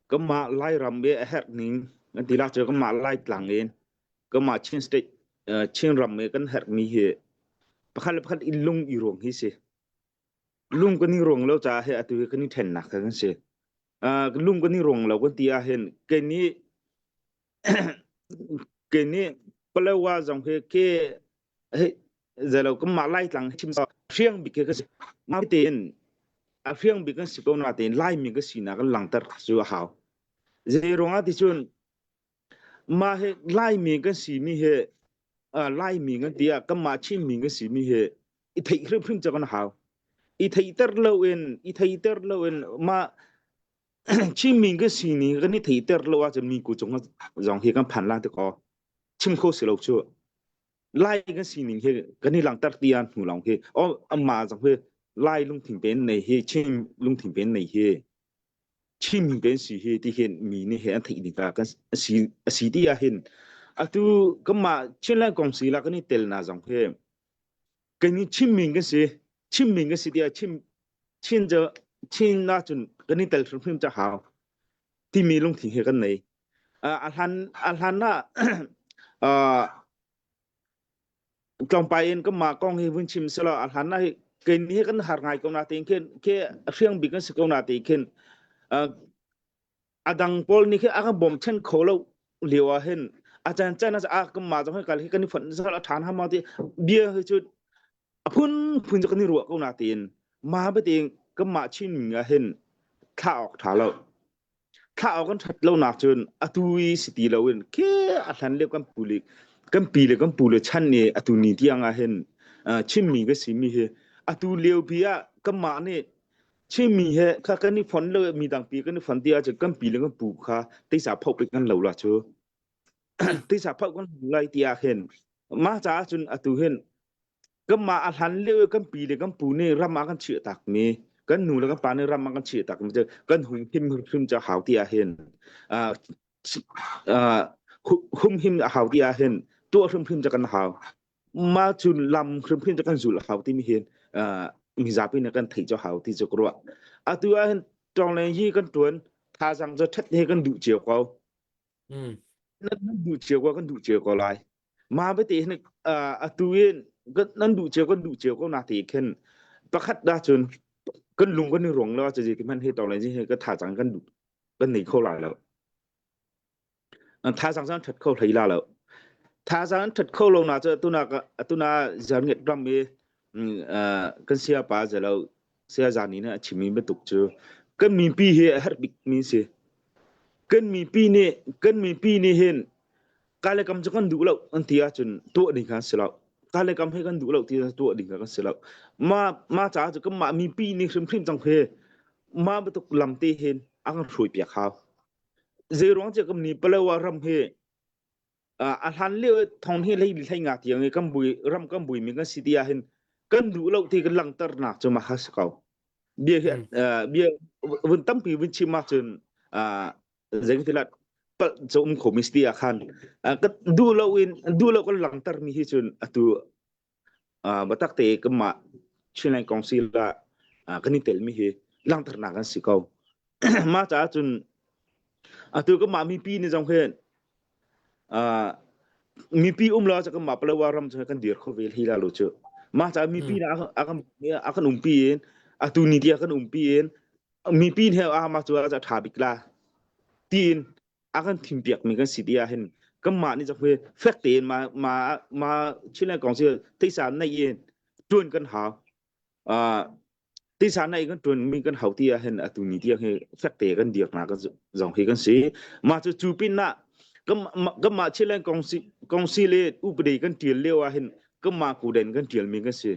kanmah Lairam i a herh ning kan ti la cu kanmah Laitlang in kanmah Chin state Chinram i kan herhmi hi pakhat le pakhat i lung i ruang hi si. Lung kan i ruang lo caah hi atu hi kan i ṭhennak kan si. Lung kan i ruang lo kan ti ahhin kei nih Kei nih Palawa zong hi ke hei zelo kanmah Laitlang chim hriang bik hi ka si. Natein a hriang bik kan si ko natein Laimi ka sinak kan langhter cu a hau. Zei ruangah ti cun mah hi Laimi kan simi hi Laimi kan ti ah kanmah Chinmi kan simi hi i theih hrimhrim cu kan hau. I theihter loin i theihter loin mah Chinmi kan sining kan i theihter lo ahcun mi ku cung zong hi kan phan la ti kaw chim kho si lo cu lai kan sining hi kan i langhter ti ah hnu lawng hi o amma zong hi lai lungthin pen nei hi Chin lungthin pen nei hi Chinmi pen si hi ti hin mi nih he an theih ding ta kan si si ti ah hin atu kanmah Chinland kong si la kan i tel na zong hi kan i Chinmi kan si Chinmi kan si tiah Chim Chin cu Chin ahcun kan i tel hrimhrim ca hau timi lungthin hi kan nei. A hlan a hlan ah tlawmpal in kanmah kong hi vun chim selaw a hlan ah kei hi kan har ngai ko na tein khin khi hriang bik kan si ko na tein khin a dang pawl nih khi a kan bawmchan kho lo lio ah hin a caan caan ah kanmah zong hi kal hi kan i fonh zal a ṭhan hama ti bia hi cu a phunphun cu kan i ruah ko na tiin mah beting kanmah Chinmi ah hin thlah awk ṭha lo thlah awk kan ṭhat lo nak cun atu i si ti loin khi a hlan lio kan pu le kan pi le kan pu le chan ni atu ni tiang ah hin Chinmi ka si mi hi atu lio pi ah kanmah nih Chinmi he kha kan i fon lo mi dang pi kan i fon ti ahcun kan pi le kan pu kha teisa phoh pe kan lo la cu teisa phoh kan lai ti ah hin mah caah cun atu hin kanmah a hlan lio kan pi le kan pu nih ram ah kan chiah tak mi kan nu le kan pa nih ram ah kan chiah tak mi cu kan hung him hrim ca hau ti ah hin humhim a hau ti ah hin tuah hrimhrim ca kan hau ma cun lam hrimhrim ca kan zul a hau timi hin mizapi nih kan theih cu hau ti cu ka ruah atu ah hin tawng hi kan tuan thazang cu that he kan duh cio ko Nan duh cio ko kan duh cio ko lai. Ma bete hin atu in nan duh cio kan duh cio ko na te khin pakhat da cun kan lung kan i ruang lo cu ti man he tawng lai he ka tha cang kan duh kan nei kho lai lo. Tha sang sang that kho hlei la lo. Tha sang that kho lo na cu tuna tuna zan nget ram i kan sia pa zelo sia zan ni na chimi bantuk cu kan mipi hi a herh bik mi si. Kan mipi nih kan mipi nih hin kalekam cu kan duh lo an ti ahcun tuah ding kha si lo. Kalekam hi kan duh lo ti tuah ding kha kan si lo. Ma ma caah cu kanmah mipi nih hrimhrim cang hi ma bantuk lam te hin a kan hruai piak hau. Zei ruang cu kan ni Palawa ram hi a hlan lio thong hi lei hlei nga tiang i kan bui ram kan bui mi kan si ti ahhin kan duh lo ti kan langhternak cu ma kha si ko. Bia hi bia vun tampi vun chim ahcun zeitilat palh cu um kho mi si ah khan ka duh lo in duh lo kan langhter mi hi cun atu batak te kanmah Chinland Council ah kan i tel mi hi langhternak an si ko mah caah cun atu kanmah mipi ni zong hin mipi um lo cu kanmah Palawa ram cu kan dir kho ve hi la lo cu mah caah mipi na a kan a kan umpi in atu ni ti a kan umpi in mipi he a mah cu a tha bik la tiin a kan thimpiak mi kan si ti ah hin kanmah nih cak fek tein ma ma ma Chinland Council teisa nei in tuan kan hau teisa nei kan tuan mi kan hau ti ah hin atu ni tiang hi fek te kan dirna kan zong hi kan si ma cu cu pin ah kanmah Chinland Council Council i upade kan tial lio ah hin kanmah kuden kan tial mi kan si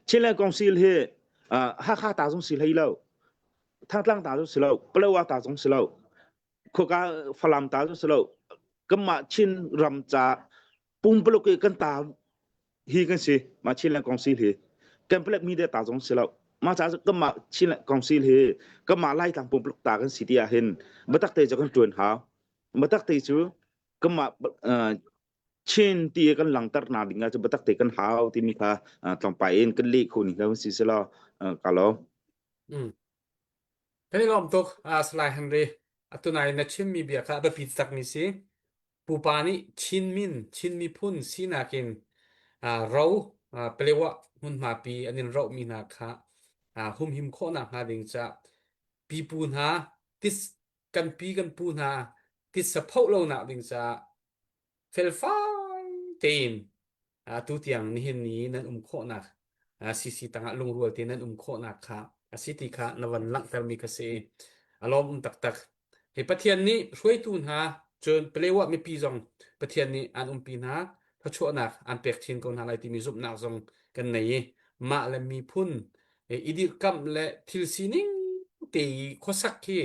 Chinland Council hi Hakha ta zong si hlei lo Thangtlang ta zong si lo Palawa ta zong si lo khuaka Falam ta cu si lo kanmah Chin ram ca pumpuluk i kan ta Hi kan si ma Chinland Council hi kan palek media ta zong si lo ma ca kan mah Chinland Council hi kan mah Laitlang pumpluk ta kan si ti ah hin batak te cu kan tuan hau batak te cu kan mah Chin ti kan langter na ding ah cu batak te kan hau timi kha tlawmpal in kan leh kho ni kha si selaw ka lo Kan i lawm tuk Salai Henry atunai na chimmi bia kha a biapi takmi si Pupa nih Chin min, Chin miphun sinak in ro Palewa hmunhmapi an in rohmi hna kha humhim khawhnak hnga ding caah pipu hna tis kan pi kan pu hna titsa phoh lonak ding caah felfai tein atu tiang nihin ni nan um khawhnak CC tangah lungrual te nan um khawhnak kha a si ti kha na van langhtermi kha si a lawm um taktak hi Pathian nih hruaitu hna cun Palewa mipi zong Pathian nih an umpi hna thluachuahnak an pek chin ko hna lai timi zumhnak zong kan nei i mah le miphun i dirhkamh le thil sining te i khuasak khi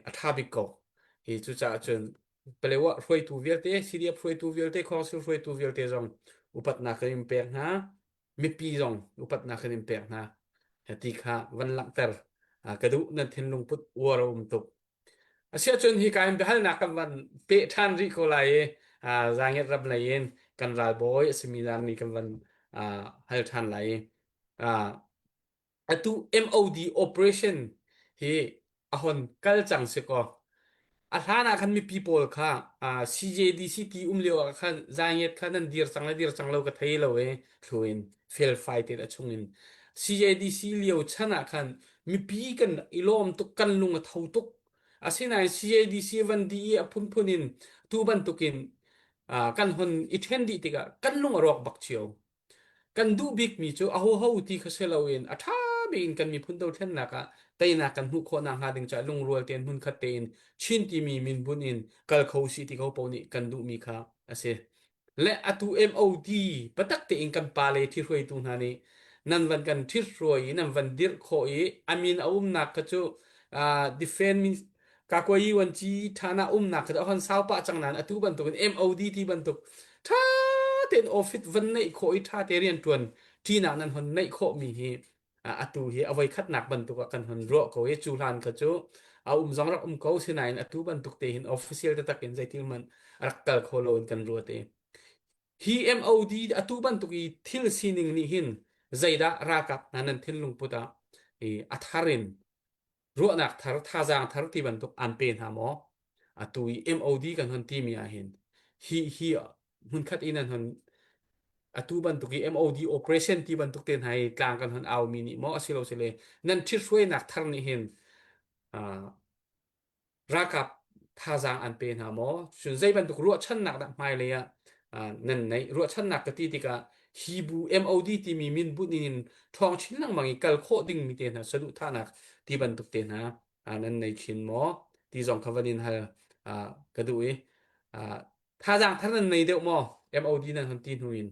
a ṭha bik ko hi cucaah cun Palewa hruaitu vialte, CDF hruaitu vialte, Council hruaitu vialte zong upatnak kan in pek hna. Mipi zong upatnak kan in pek hna. Ti kha van langhter ka duh nan thinlung put uar a um tuk. Asiahcun hi ka in biahalnak kan van peh ṭhan rih ko lai i Zangiat ram lei in kan ralbawi a simi nih kan van hal ṭhan lai i Atu MOD operation hi a hon kal cang si kaw a hlan ah khan mipi pawl kha CJDC ti um lio ah khan zaangiat kha nan dir cang le dir cang lo ka thei lo i thlu in felfai tein a chung in CJDC lio chan ah khan mipi kan i lawm tuk kan lung a tho tuk asinain CJDC van di i a phunphun in tu bantukin kan hon i ṭhen dih tikah kan lung a rawk bak cio Kan duh bikmi cu ahoho ti kha si loin a ṭha bik in kan miphun dothlennak ah teinak kan hmuh khawh nakhnga ding caah lungrual tein hmunkhat tein Chin timi min bunh in kal kho usih ti ko paoh nih kan duhmi kha a si. Le atu MOD biatak tein kan pale ṭhihruaitu hna nih nan van kan ṭhithruai i nan van dirh khawh i a min a umnak kha cu uh, defend Kakwayi wanci ṭhana umnak kha hon sau pah cang nain atu bantukin MOD ti bantuk ṭha tein office van neih khawh i ṭha te rian ṭuan ṭinak nan hon neih khawh mi hi atu hi a voikhatnak bantuk ah kan hon ruah ko i cu hlan kha cu a um zong rak um ko sinain atu bantuk te hin official taktak in zeitil hmanh rak kal kho lo in kan ruat i hi MOD atu bantuk i thil sining nih hin zeidah ralkap hna nan thinlung put ah a thar in ruahnak thar thazaang thar ti bantuk an pe hna maw atu i MOD kan hon timi ah hin hi hi hmunkhat in an hon atu bantuk i MOD operation ti bantuk te hna hi tlang kan hon au mi nih maw asilo sile nan ṭhithruainak thar nih hin ralkap thazaang an pe hna maw cun zei bantuk ruahchannak dah hmailei ah nan neih ruahchannak ka ti tikah hi bu MOD timi min bunh in ṭhawng chin lengmang i kal khawh dingmi te hna saduhthahnak ti bantuk te hna nan nei chin maw ti zong kha van in hal ka duh i thazaang thar nan nei deuh maw MOD nan hon ti hnu in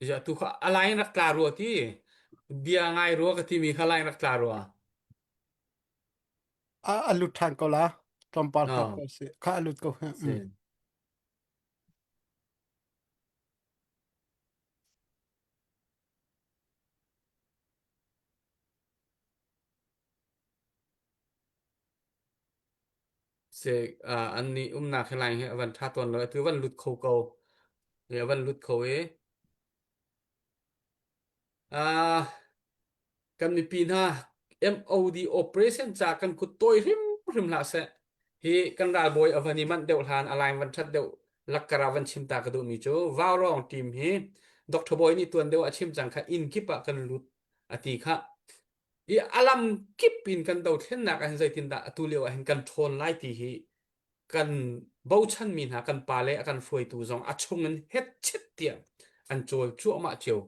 Ya tu kha a line rak tla rua ti bia ngai rua ka timi kha line rak tla rua. A a lut ṭhan ko la. Tlawmpal hngak No. ko si. Kha a lut ko. Si. Mm. Si an nih umnak hi line hi a van ṭha tawn lo atu van lut kho ko. A van lut kho i uh, kan mipi hna MOD operation ca kan kut tawi hrimhrim hlah seh. Hi kan ralbawi a van i manh deuh hlan a line van ṭhat deuh lakkara van chim ta ka duhmi cu Vaurawng team hi Dr. Bawi nih tuan deuh a chim cang kha inn kip ah kan lut a ti kha. I a lam kip in kan dothlennak ah hin zeitindah atu lio ah hin kan ṭhawn lai ti hi kan bochanmi hna kan pale a kan hruaitu zong a chung in hetchet tiah an cawl cuahmah cio.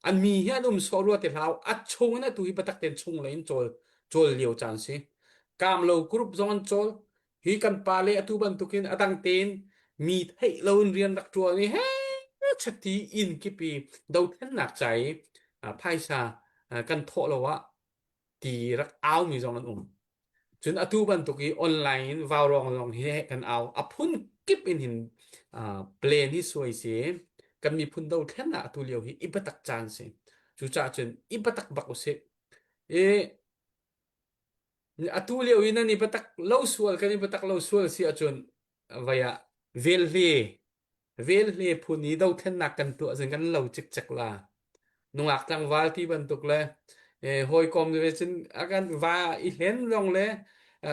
An mi hi an um sawh rua ti hlah a chung in atu hi biatak tein chung lei in cawl cawl lio caan si. Kaam lo group zong an cawl. Hi kan pale atu bantukin a dang tein mi theih lo in rian rak ṭuan i he chati inn kip i dothlennak ca i phaisa kan thawh lo ah ti rak au mi zong an um. Cun atu bantuk i online in vaurawng zong hi kan au. A phun kip in hin plan hi suai si. Kan miphun dothlennak atu lio hi i biatak caan si. Cucaah cun i biatak bak usih. I atu lio i nan i biatak lo sual kan i biatak lo sual si ahcun vai ah velhle velhle phun i dothlennak kan tuah zing kan lo cikcek la. Nungak tlangval ti bantuk le eh, hawikom ve cun a kan va i hlen zong le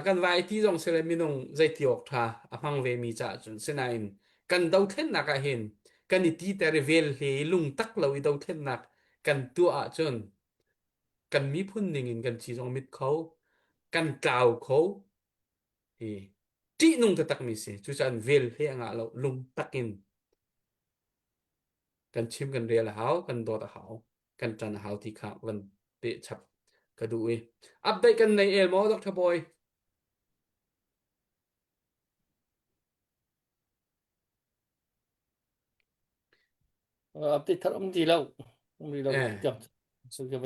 kan va i ti zong si le minung zeiti awk ṭha a hmang ve mi caah cun sinain kan dothlennak ah hin kan i titer i velhle i lungtak lo i dothlennak kan tuah ahcun kan miphun ning in kan ci zong mit kho kan tlau kho hi ṭihnung taktak mi si cucaah vel hle a ngah lo lungtak in kan chim kan rel a hau kan dawt a hau kan ṭan a hau ti kha van peh chap ka duh i update kan nei el maw Dr. Boy Update thar um ti lo um ti lo eh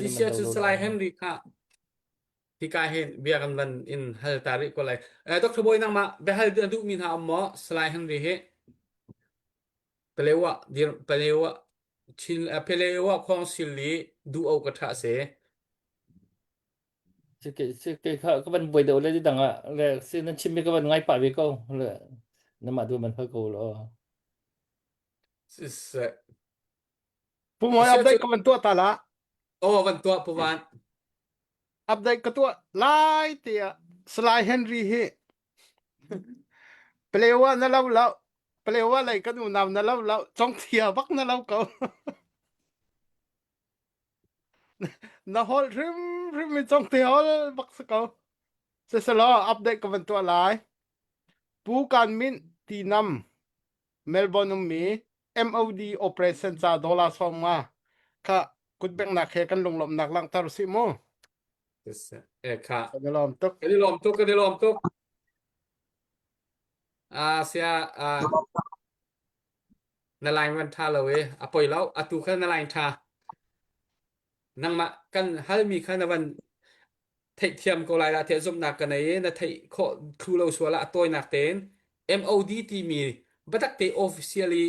ti sia cu Salai Henry kha hika hin bia kan van in hal ta rih ko lai eh Dr. Boy nangmah biahal na duh mi hna um maw Salai Henry hi Palewa dir Palewa Chin Palewa Council i duh o ka tha se Si ke si ke kha ka van buai deuh le di dang ah le si nan chim mi ka van ngai pah ve ko le namah du man hoi ko lo. Siseh. Pu Mawi update ka van tuah ta la. Oh van tuah Pu Van. Update ka tuah lai tiah Salai Henry hi Palewa na lo lo Palewa lei kan unau na lo lo congthia bak na lo ko. Na holh hrimhrim in congte hol bak si ko. Siselaw update ka van tuah lai. Pu Kan Min ti nam Melbourne ummi MOD operation ca dollar 50 kha kutbengnak he kan lunglawmhnak langhter usih mu. Eh kha. Kan i lawm tuk. Kan i lawm tuk, kan i lawm tuk. Ah sia ah na line van tha lo e a poi lo atu kha na line tha nangmah kan halmi kha na van theihthiam ko lai la tiah zumhnak ka nei i na theih khawh thlu lo sual ah a tawinak tein MOD timi biatak te officially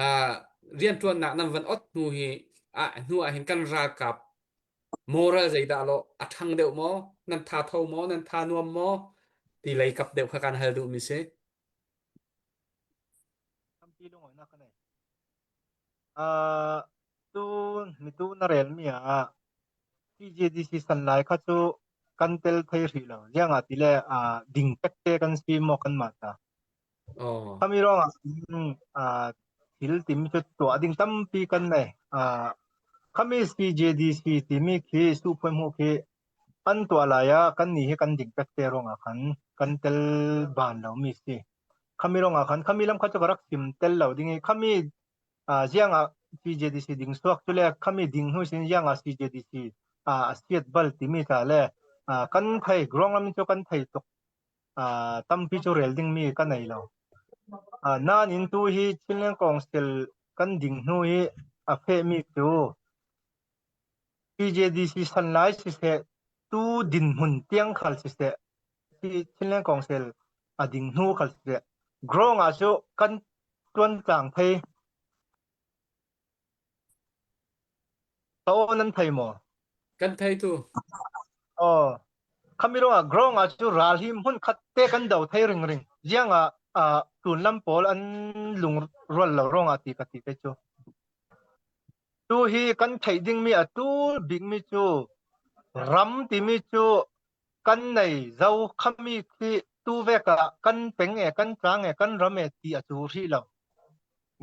uh, rianṭuannak nan van ot hnu hi ah hnu ah hin kan ralkap moral zeidah lo a ṭhang deuh maw nan tha tho maw nan tha nuam maw ti lei kap deuh kha kan hal duh mi si Tampi lungawinak ka nei. Uh, tu mitu na rel mi ah CJDC san lai kha cu kan tel thei hrih lo. Ziang ah tile uh, ding pek te kan si maw kan mah ta. Oh. Khami rong ah uh, thil tim cu tuah ding tampi kan nei. Uh, khami CJDC timi khi su phoi mu khi an tuah lai ah kan ni hi kan ding pek te rong ah khan kan tel ban lo mi si. Khami rong ah khan khami lam kha cu ka rak chim tel lo ding i khami ziang ah CJDC ding suak cu le khami ding hnu sin ziang ah CJDC a siat bal timi ta le kan thei grong lam cu kan thei tuk tampi cu rel ding mi ka nei lo. Nain tu hi Chinland Council kan ding hnu hi a feh mi cu CJDC san lai siseh tu dinhmun tiang khal siseh Chinland Council a ding hnu khal siseh grong ah cu kan tuan tlang thei Ka nan thei maw? Kan thei tu. Oh. Khami ro ah grong ah cu ral hi hmun khat te kan do thei ring ring. Ziang ah uh, tun lam pawl an lung rual lo rong ah ti ka ti te cu. Tu hi kan theih ding mi a tul bik mi cu ram timi cu kan nei zo khami khi tu vek ah kan peng e kan tlang e kan ram e ti a cu hrih lo.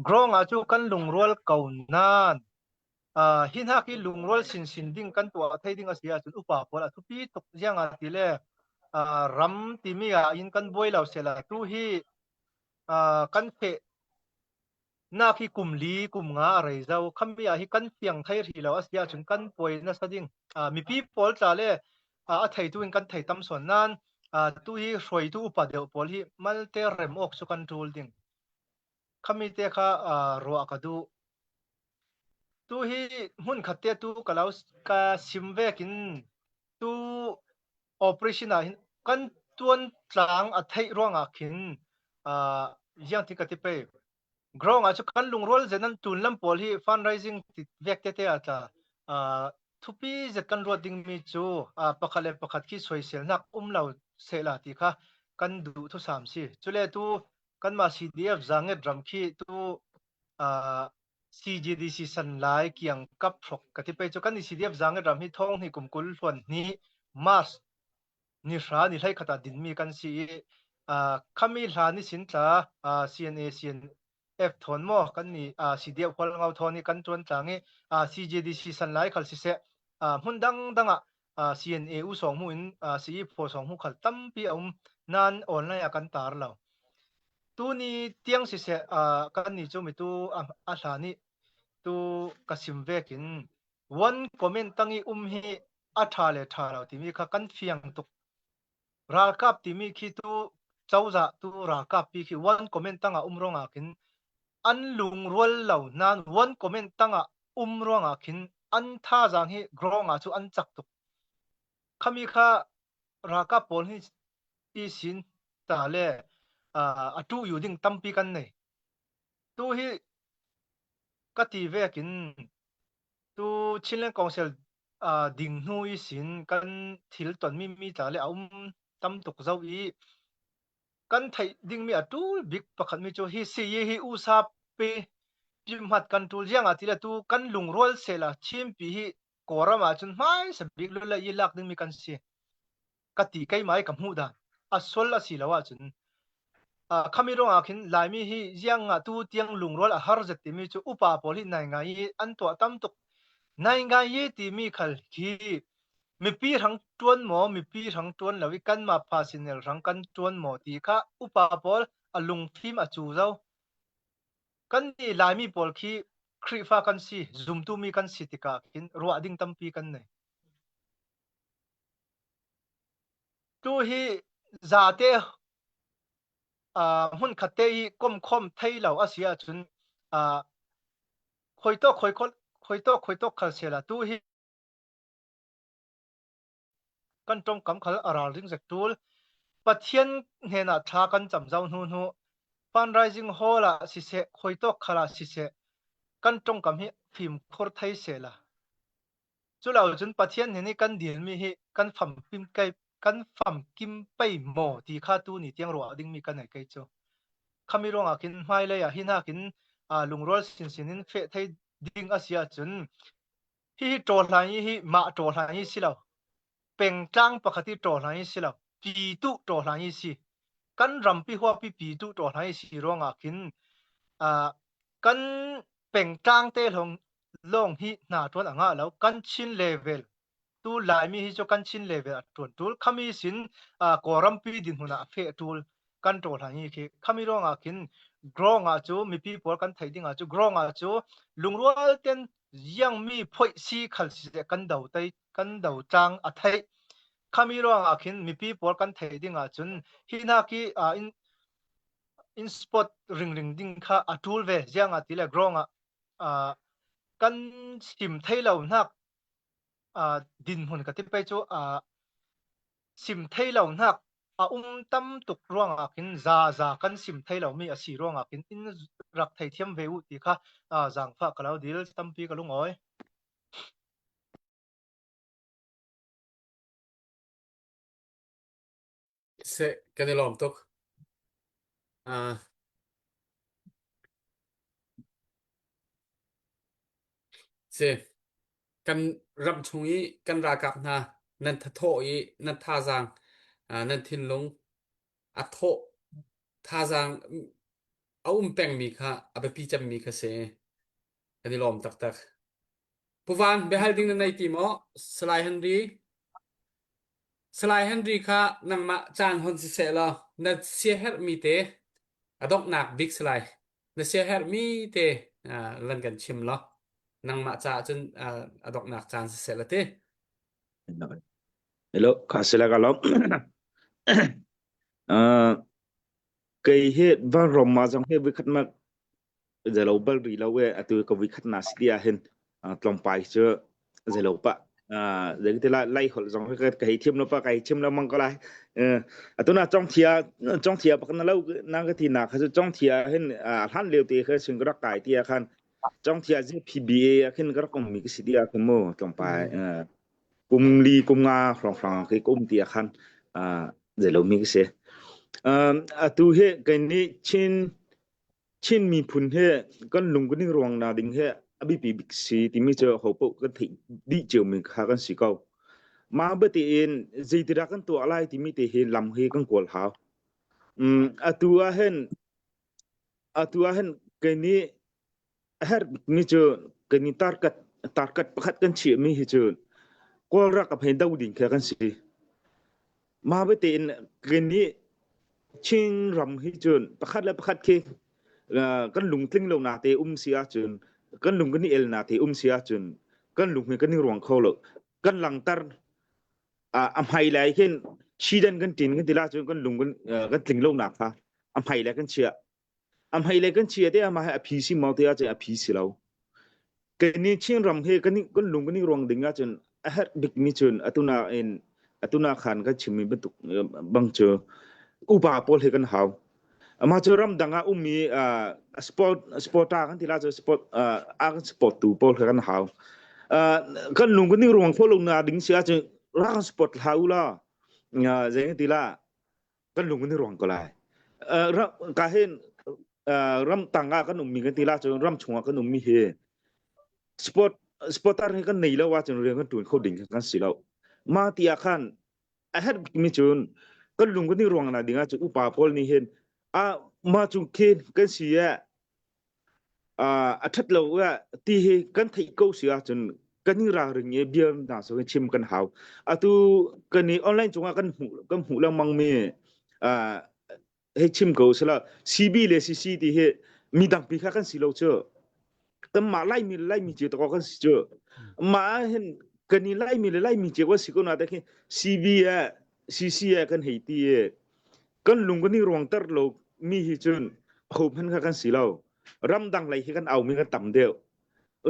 Grong ah cu kan lungrual ko nan uh, hi hna khi lungrual sinsin ding kan tuah thei ding a si ahcun upa pawl a thupi tuk ziang ah ti le uh, ram timi ah in kan buai lo sela tu hi uh, kan feh nak hi kum li kum nga a rei zo khami ah hi kan fiang thei ri lo a si ahcun kan puai nasa ding uh, mipi pawl tla le uh, a theitu in kan thei tam son nan uh, tu hi hruaitu upa deuh pawl hi malte rem awk cu kan tul ding khami te kha uh, ruah ka duh. Tu hi hmun khat te tu ka lo ka sim vek in tu operation ah hin kan tuan tlang a theih ruangah khin uh, ziang ti ka ti pe Grong ah cu kan lungrual zen an tun lam pawl hi fundraising ti vek te te ah tla uh, thupi zet kan ruat dingmi cu uh, pakhat le pakhat khi soiselnak um lo sehla ti kha kan duh thusam si. Cule tu kanmah CDF zanget ram khi tu uh, CGDC san lai kiang kap hrok ka ti pe cu kan CDF zanget ram hi thong ni kum kul hluan ni March ni hra ni hlei khat ah dinmi kan si i khami hla ni sin tla CNA CNF thawn maw kan ni CDF hual ngau thawn i kan tuan tlang i CJDC san lai khal siseh hmun dang dang ah CNA u song mu in CE pho song mu khal tampi a um nan online ah kan tar lo tu ni tiang siseh kan ni chu mi tu a hla ni tu ka sim vekin one comment tangi um hi a ṭha le ṭha lo timi kha kan fiang tuk. Ralkap timi khi tu cozah tu ralkap pi khi one comment tangah um ruangah khin an lungrual lo nain one comment tangah um ruangah khin an thazaang hi grong ah cu an cak tuk. Khami kha ralkap pawl hi i sin ta le a tu yu ding tampi kan nei. Tu hi ka ti vekin Tu Chinland Council ding hnu i sin kan thil tonmi mi tla le a um tam tuk zo i kan theih dingmi a tul bik pakhat mi cu hi si hi USA pe pimhat kan tul ziang ah ti le tu kan lungrual sela Chinpi hi Kawlram ah cun hmai sabik lu le i lak dingmi kan si. Ka ti keimah i ka hmuh dan a sual a si lo ahcun khami ruangah khin Laimi hi ziang ah tu tiang lungrual a har zet timi cu upa pawl hi nai ngai i an tuah tam tuk. Nai ngai i timi khal khi mipi hrang tuan maw mipi hrang tuan lo i kanmah phasinel hrang kan tuan maw ti kha upa pawl a lungfim a cu zo. Kan nih Laimi pawl khi Khrihfa kan si, zumtu mi kan si tikah khin ruah ding tampi kan nei. Tu hi zate hmunkhat te i komkhom thei lo a si ahcun khoi tawk khoi tawk khoi tawk khal sela tu hi kan tongkam khal a ralring zek tul Pathian hnenah thla kan cam zau hnu hnu fundraising hall ah siseh khoi tawk khal ah siseh kan tongkam hi fimkhur thei sela Culo cun Pathian nih nih kan dilmi hi kan famkim kai kan famkim pei maw ti kha tu ni tiang ruah dingmi kan nei kei cu. Khami ruangah khin hmailei ah hi nakin lungrual sinsin in feh thei ding a si ahcun hihi ṭawhlan hi mah ṭawhlan hi si lo. Pengtlang pakhat i ṭawhlan hi si lo. Pitu ṭawhlan hi si. Kan rampi huapi pitu ṭawhlan hi si ruangah khin kan pengtlang te lawng lawng hi hna ṭuan a ngah lo. Kan Chin level tu Laimi hi cu kan Chin level a ṭuan ṭul. Khami sin Kawlrampi dinhmun ah a feh ṭul kan ṭawl hlan hi khi. Khami ruangah khin grong ah cu mipi pawl kan theih ding ah cu grong ah cu lungrual ten ziangmi phoih si khal si kan do tei kan do tlang a theih. Khami ruangah khin mipi pawl kan theih ding ah cun hi hna khi in in spot ringring ding kha a ṭul ve ziang ah ti le grong ah kan sim thei lo nak dinhmun ka ti pei cu sim thei lo nak a um tam tuk ruangah khin za za kan sim thei lo mi a si ruangah khin in rak thei thiam ve u ti kha zaangfah ka lo dil tampi ka lungawi. Se kan i lawm tuk. Uh, si kan ram chung i kan ralkap hna nan thathawh i nan thazaang uh, nan thinlung a thawh thazaang a um pengmi kha a biapi cemmi kha si. Kan i lawm taktak. Pu Van, biahal ding na nei ti maw? Salai Henry. Salai Henry kha nangmah caan hon siseh law na siaherhmi te a donghnak bik Salai na siaherhmi te van kan chim law nangmah caah cun a donghnak caan siseh la ti. Hello, kha sila ka lom. Kei hi van rom ma zong hi vikhat ma zalo bal ri lo e atu ka vikhat na si ti ah hin. Tlawmpai cu zeilo pah. Zei ti lai lai holh zong ka ka hei thiam lo pa ka hei chim lo mang ko lai. Atuna congthia congthia pak na lo na ka ti na kha cu congthia hin hlan lio te kha sin ka rak kai ti ah khan congthia ZPBA ah khin ka rak um mi ka si ti ah khin mu tlawmpai kum li kum nga hrawng hrawng khi ka um ti ah khan zeilo mi ka si. Atu hi kai nih Chin Chin miphun he kan lung kan i ruang na ding he a biapi bik si timi cu hopaoh kan theih dih ciomi kha kan si ko. Mah batein zeitidah kan tuah lai timi te hi lam hi kan kawl hau. Um, atu ah hin atu ah hin kei nih a herh bikmi cu kei nih tarkat tarkat pakhat kan chiahmi hi cu Kawl ralkap he do ding kha kan si. Mah betein kei nih Chin ram hi cun pakhat le pakhat khi kan lungtling lo nak te um si ahcun kan lung kan i el nak te um si ahcun kan lung hi kan i ruang kho lo. Kan langter a hmai lai hin chidan kan ṭin kan ti la cun kan lung kan kan tling lo nak kha a hmai lai kan chiah. A hmai le kan chia te amah he a phi si mau te ahcun a phi si lo. Kan ni Chin ram he kan kan lung kan i ruang ding ahcun a herh bikmi cun atuna in atuna khan kan chimmi bantuk bang cu upa pawl he kan hau. Amah cu ramdang ah ummi sport sporta kan ti la cu sport a kan sport tu pawl he kan hau. Kan lung kan i ruang kho lo na ding si ahcun ra kan sport hlah u la. Zei ti la kan lung in ruang ko lai. Ka hin ram tang ah kan ummi kan ti la cun ram chungah kan ummi hi sport sportar hi kan nei lo ahcun rian kan ṭuan kho ding kan si lo. Ma ti ah khan a herh bikmi cun kan lung kan i ruang na ding ah cun upa pawl nih hin a ma cu khin kan si eh a ṭhat lo ti hi kan theih ko si ahcun kan i ralring i bia hna so chim kan hau. Atu kan i online cungah kan hmuh kan hmuh lengmang mi hei chim ko sila CB le CC ti hi mi dangpi kha kan si lo cu. Kanmah Laimi le Laimi cio takaw kan si cu. Mah hin kan i Laimi le Laimi cio kan si ko na te khi CB eh CC eh kan hei ti i kan lung kan i ruangter lo mi hi cun ho hmanh kha kan si lo ramdang lei hi kan au mi kan tam deuh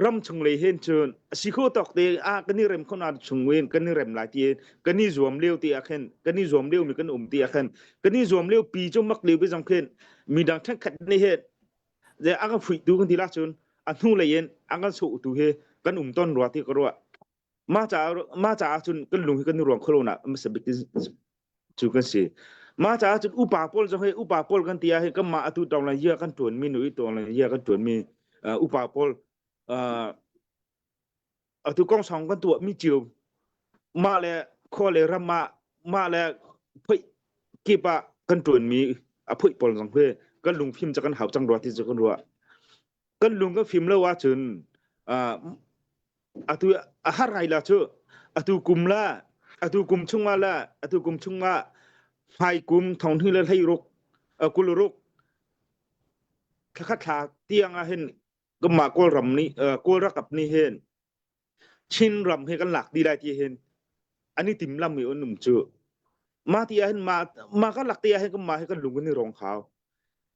ram chung lei hin cun a si kho tawk te ah kan i rem kho na chung in kan i rem lai ti kan i zuam lio ti ah khin kan i zuam lio mi kan um ti ah khin kan i zuam lio pi cu mak lio bi zong khin mi dang thenkhat nih hin ze a kan fuih tu kan ti la cun a hnu lei in a kan sawh tu hi kan um ton rua ti ka ruah mah caah mah caah cun kan lung hi kan i ruang kho lo na hmasa bik cu kan si mah caah cun upa pawl zong hi upa pawl kan ti ah hi kanmah atu tong lai ya kan tuan mi nu i tong lai ya kan tuan mi upa pawl atu kong song kan tuah mi cio mah le khua le ram ah mah le phoih kip ah kan tuan mi a phoih pawl zong hi kan lungfim ca kan hau cang rua ti cu kan ruah kan lung kan fim lo ahcun atu a har ngai la cu atu kum la atu kum chungah la atu kum chungah hmai kum thong hnih le hlei ruk kul ruk thlakhat thla tiang ah hin kanmah kawlram nih kawl rakap nih hin Chin ram hi kan lak dih lai ti hin an i timlam i an um cu. Mah ti ah hin mah mah kan lak ti ah hin kan mah hi kan lung kan i rong hau.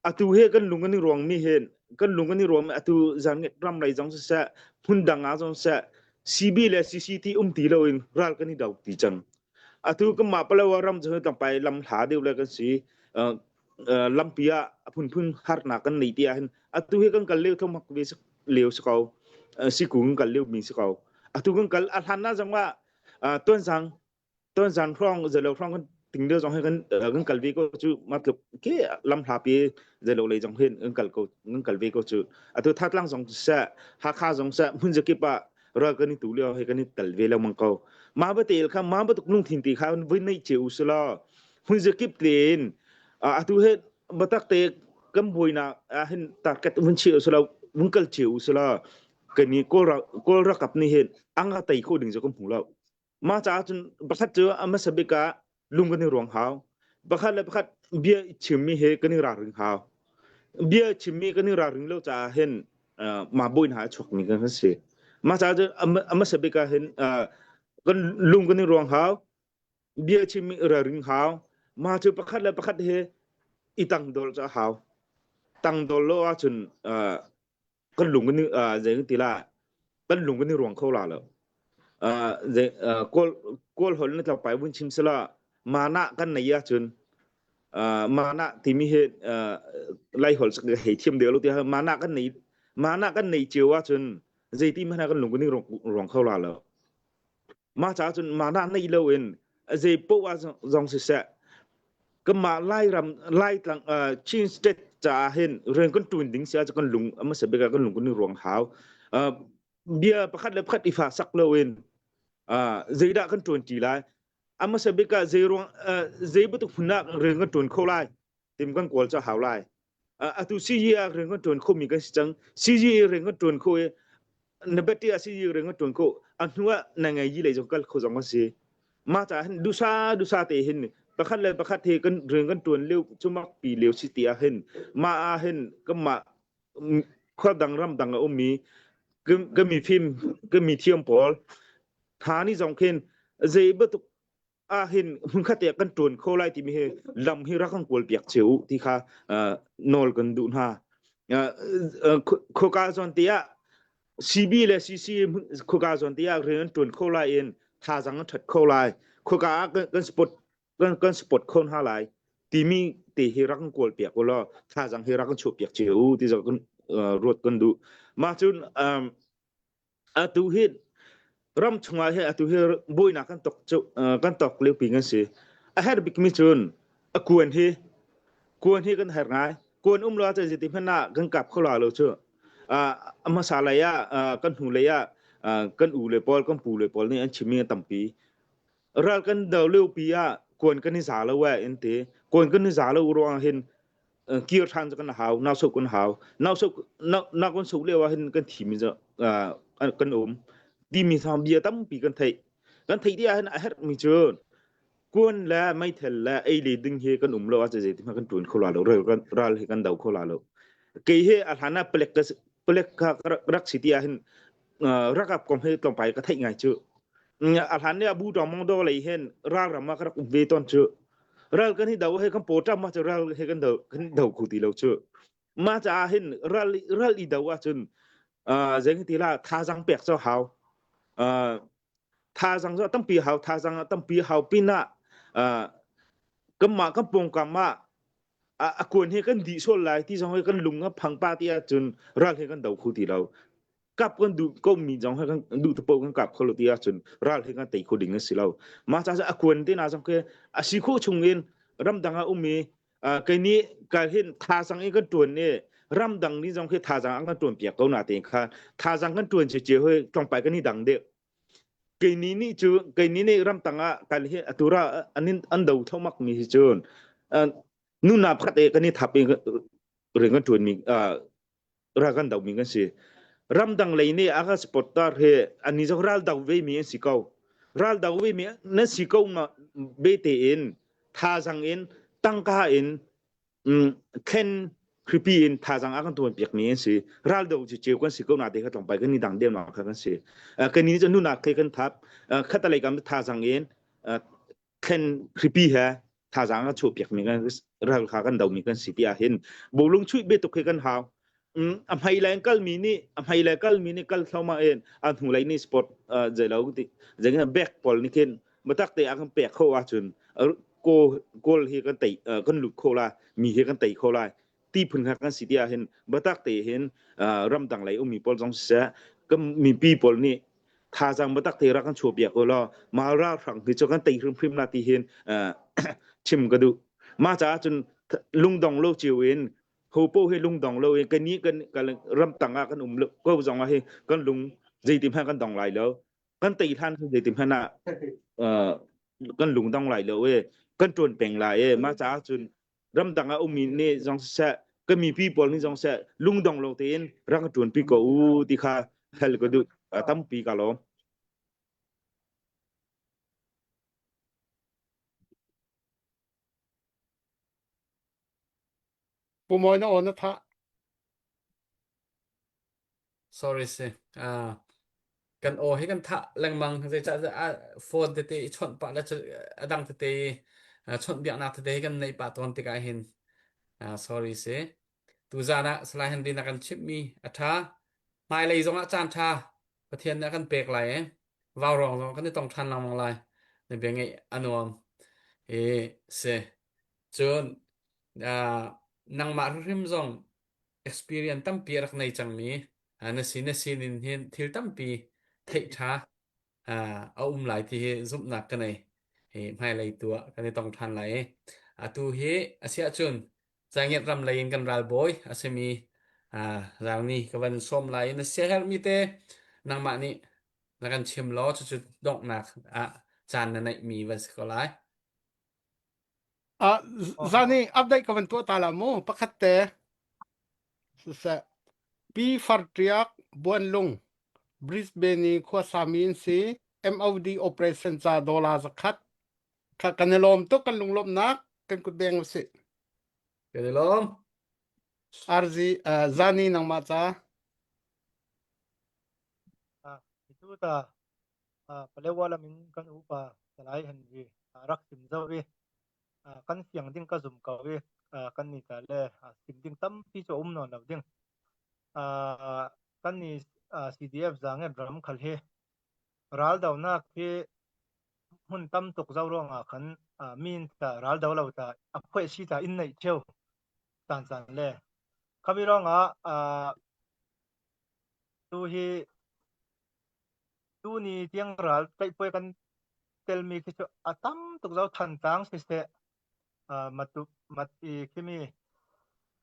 Atu he kan lung kan i ruang mi hin kan lung kan i ruang mi atu zan ram lei zong siseh hmun dang ah zong siseh CB le CCT um ti loin ral kan i do ti cang. Atu kan mah Palawa ram cu tlangpai lam hla deuh le kan si. Lampi ah a phunphun harnak kan nei ti ah hin atu hi kan kal lio thom ve lio si ko siku kan kal lio mi si ko atu kan kal a hlan na zong ah tuanzang tuanzang hrawng zelo hrawng kan ting lio zong hi kan kan kal ve ko cu matluk ke lam hla pi zelo lei zong hin kan kal ko kan kal ve ko cu atu thatlang zong seh hakha zong seh hmun zakip ah ral kan i tu lio he kan i tal ve lengmang ko ma ba tel kha ma ba tuk lungthin ti kha voi nei che u sila hmun zakip tein atu he batak te kan buainak ah hin target vun chi usila vun kal chi usila kan i kawl kawl rakap nih hin anga tei kho ding cu kan hmu lo mah caah cun pakhat cu a hmasa bik ah lung kan i ruang hau pakhat le pakhat bia chimmi he kan i ralring hau bia chimmi kan i ralring lo caah hin mah bawi hna a chuakmi kan si mah caah cun a hmasa bik ah hin kan lung kan i ruang hau bia chimmi i ralring hau mah cu pakhat le pakhat he i tangdol cu a hau tangdol lo ahcun kan lung kan zei ti la. Kan lung kan i ruang kho la lo. Uh, uh, kawl kawl hol na tlangpai vun chim sala mana kan nei ahcun uh, mana timi hi uh, lai hol sak hei thiam deuh lo ti mana kan nei mana kan nei cio ahcun zeiti hmanh ah kan lung kan i ruang kho la lo. Mah caah cun mana nei lo in zei poah zong siseh kanmah Lairam Laitlang uh, Chin state caah hin rian kan ṭuan ding si ahcun kan lung a hmasa bik ah kan lung kan i ruang hau. Uh, bia pakhat le pakhat i fa sak lo in uh, zeidah kan ṭuan ṭi lai a hmasa bik ah zei ruang uh, zei bantuk phun ah rian kan ṭuan kho lai tim kan kawl cu hau lai. Atu CG ah rian kan ṭuan khomi kan si cang. CG rian kan ṭuan kho i na beti ah CG rian kan ṭuan kho a hnu ah na ngei yi lei zong kal kho zong kan si. Mah caah hin dusa dusa te hin pakhat le pakhat he kan rian kan ṭuan lio cumak pi lio si ti ah hin mah ah hin kanmah khua dang ram dang a ummi ka mi fim ka mi thiam pawl tha ni zong khin zei bantuk ah hin hmunkhat te kan ṭuan kho lai timi hi lam hi rak kan kawl piak cio u ti kha nawl kan duh hna. Khoka zawn te ah CB le CC khoka zawn te ah rian an ṭuan kho lai in thazang an ṭhat kho lai. Khoka ah kan support kan kan support kho hna lai timi te hi rak kan kawl piak u law thazang hi rak kan chuah piak cio u ti zong kan ruat kan duh. Mah cun Atu hi ram chungah hi atu hi buainak kan tok cu kan tok liopi kan si. A herh bikmi cun a kuan hi kuan hi kan herh ngai. Kuan um lo ahcun zeiti hmanh ah kan kap kho la lo cu. A hmasa lei ah kan hnu lei ah kan u le pawl kan pu le pawl nih an chimmi a tampi. Ral kan do liopi ah kuan kan i za lo eh in ti. Kuan kan i za lo ruangah hin kir ṭhan cu kan hau nau sok kan hau nau sok na kan sok lio ah hin kan thimi cu kan um timi thang bia tampi kan theih kan theih ti ah hin a herhmi cu kuan le meithal le ei le ding hi kan um lo ah zei ti kan ṭuan kho la lo ral kan ral hi kan do kho la lo kei hi a hlan ah palek ka palek kha rak si ti ah hin rakap kom hi tlawmpal ka theih ngai cu a hlan ne abu tong mong do lei hin ral ram ah ka rak um ve ton cu ral kan hi do he kan pawṭam ma cu ral he kan do kan do khu ti lo cu ma caah hin ral ral i do ahcun zeng ti la thazang pek cu hau thazang cu tampi hau thazang tampi hau pinah kanmah kan pawngkam ah a kuan he kan dih sual lai ti zong he kan lung a phang pa ti ahcun ral he kan do khu ti lo kap kan duh ko mi zong he kan duh te kan kap kho lo ti ahcun ral he kan tei kho ding a si lo mah ca a kuan te na zong ke a si kho chung in ramdang ah um i kei nih ka hin thazang in kan tuan i ramdang ni zong khi thazang an kan tuan piak ko na te kha thazang kan tuan che che hoi tlawngpai kan i dang deuh kei ni nih cu kei ni nih ramtang ah kan hi atura an an do thomak mi hi cun nuna pakhat e kan i thap in rian kan tuan mi ral kan domi kan si. Ramdang lei nih a kan supporter hi ani zong ral do ve mi an si ko. Ral do ve mi nan si ko ma be tein thazang in tangka in thlen kripi in thazang a kan tuan piak mi an si. Ral do cu ceu kan si ko na te kha tlawmpal kan ni dang dem kha kan si. Kan ni cu nunak the kan thap khatalei kam thazang in thlen hripi he thazaang a chuah piakmi kan ral kha kan domi kan si ti ah hin bawlung chuih be tuk hi kan hau a hmai lei kalmi nih a hmai lei kalmi nih kal thloma in a hnu lei nih sport zeilo ti zengin back pawl nih khin matak te a kan pek kho ahcun ko goal hi kan tei kan lut kho lai mi hi kan tei kho lai ti phun kha kan si ti ah hin batak te hin ramdang lei ummi pawl zong siseh kan mipi pawl nih thazaang biatak te rak kan chuah piak u law mah ralhrang hi cu kan tei hrimhrim la ti hin chim ka duh mah caah cun lungdong lo cio in ho po hi lungdong lo in kan ni kan ramtang ah kan um ko zong ah hi kan lung zeiti hmanh kan dong lai lo kan tei hlan zeiti hmanh ah kan lung dong lai lo e kan ṭuan peng lai e mah caah cun ramdang ah ummi nih zong siseh kan mipi pawl nih zong siseh lungdong lo tein rak ka ṭuanpi ko u ti kha hal ka duh tampi ka lawm. Pu Mawi na aw na thah. Sorry si. Ah, kan aw hi kan thah lengmang zeicah ah phone tete i chawnh pah le a dang tete chawnh biaknak tete hi kan neih pah tawn tikah hin ah sorry si. Tuzan ah Salai Henry na kan chimhmi a ṭha. Hmailei zongah caan ṭha. Pathian nih a kan pek lai i vaurawng zong kan i tong ṭhan lengmang lai. Na bia ngeih a nuam. I si. Cun uh, nangmah hrimhrim zong experience tampi a rak nei cangmi uh, na si na sinin hin thil tampi theih ṭha a um lai ti hi zumhnak ka nei. Hi hmailei tu ah kan i tong ṭhan lai i atu hi a si ahcun Zangiat ram lei in kan ralbawi a simi Zangni ka van sawm lai i na siaherhmi te nangmah nih na kan chim law cucu donghnak ah caan na neihmi van si ko lai. Ah, zani update ka van tuah ta la mu pakhat te siseh Pi Fartriak Buanlung Brisbane i khuasami in si MOD operation ca dollar zakhat kha kan i lawm tuk kan lunglawmhnak kan kut beng usih. Kan i lawm. RZ uh, Zani nangmah ca. Ah, itu ta ah, Palewa lam in kan upa Salai Henry ah, rak sim zau i ah, kan fiang ding ka zum ko i ah, kan ni ta le ah, sim ding tampi cu um nawn lo ding. Ah, kan ni ah, CDF zangen ram khal hi raldonak hi hmun tam tuk zo ruangah khan ah, min ta raldo lo ta a phuai si ta in neih theu tan chan le khami ruangah ah, tu hi tu ni tiang ral tlaihpuai kan telmi khi cu a tam tuk zo Thantlang siseh uh, matu mat i khimi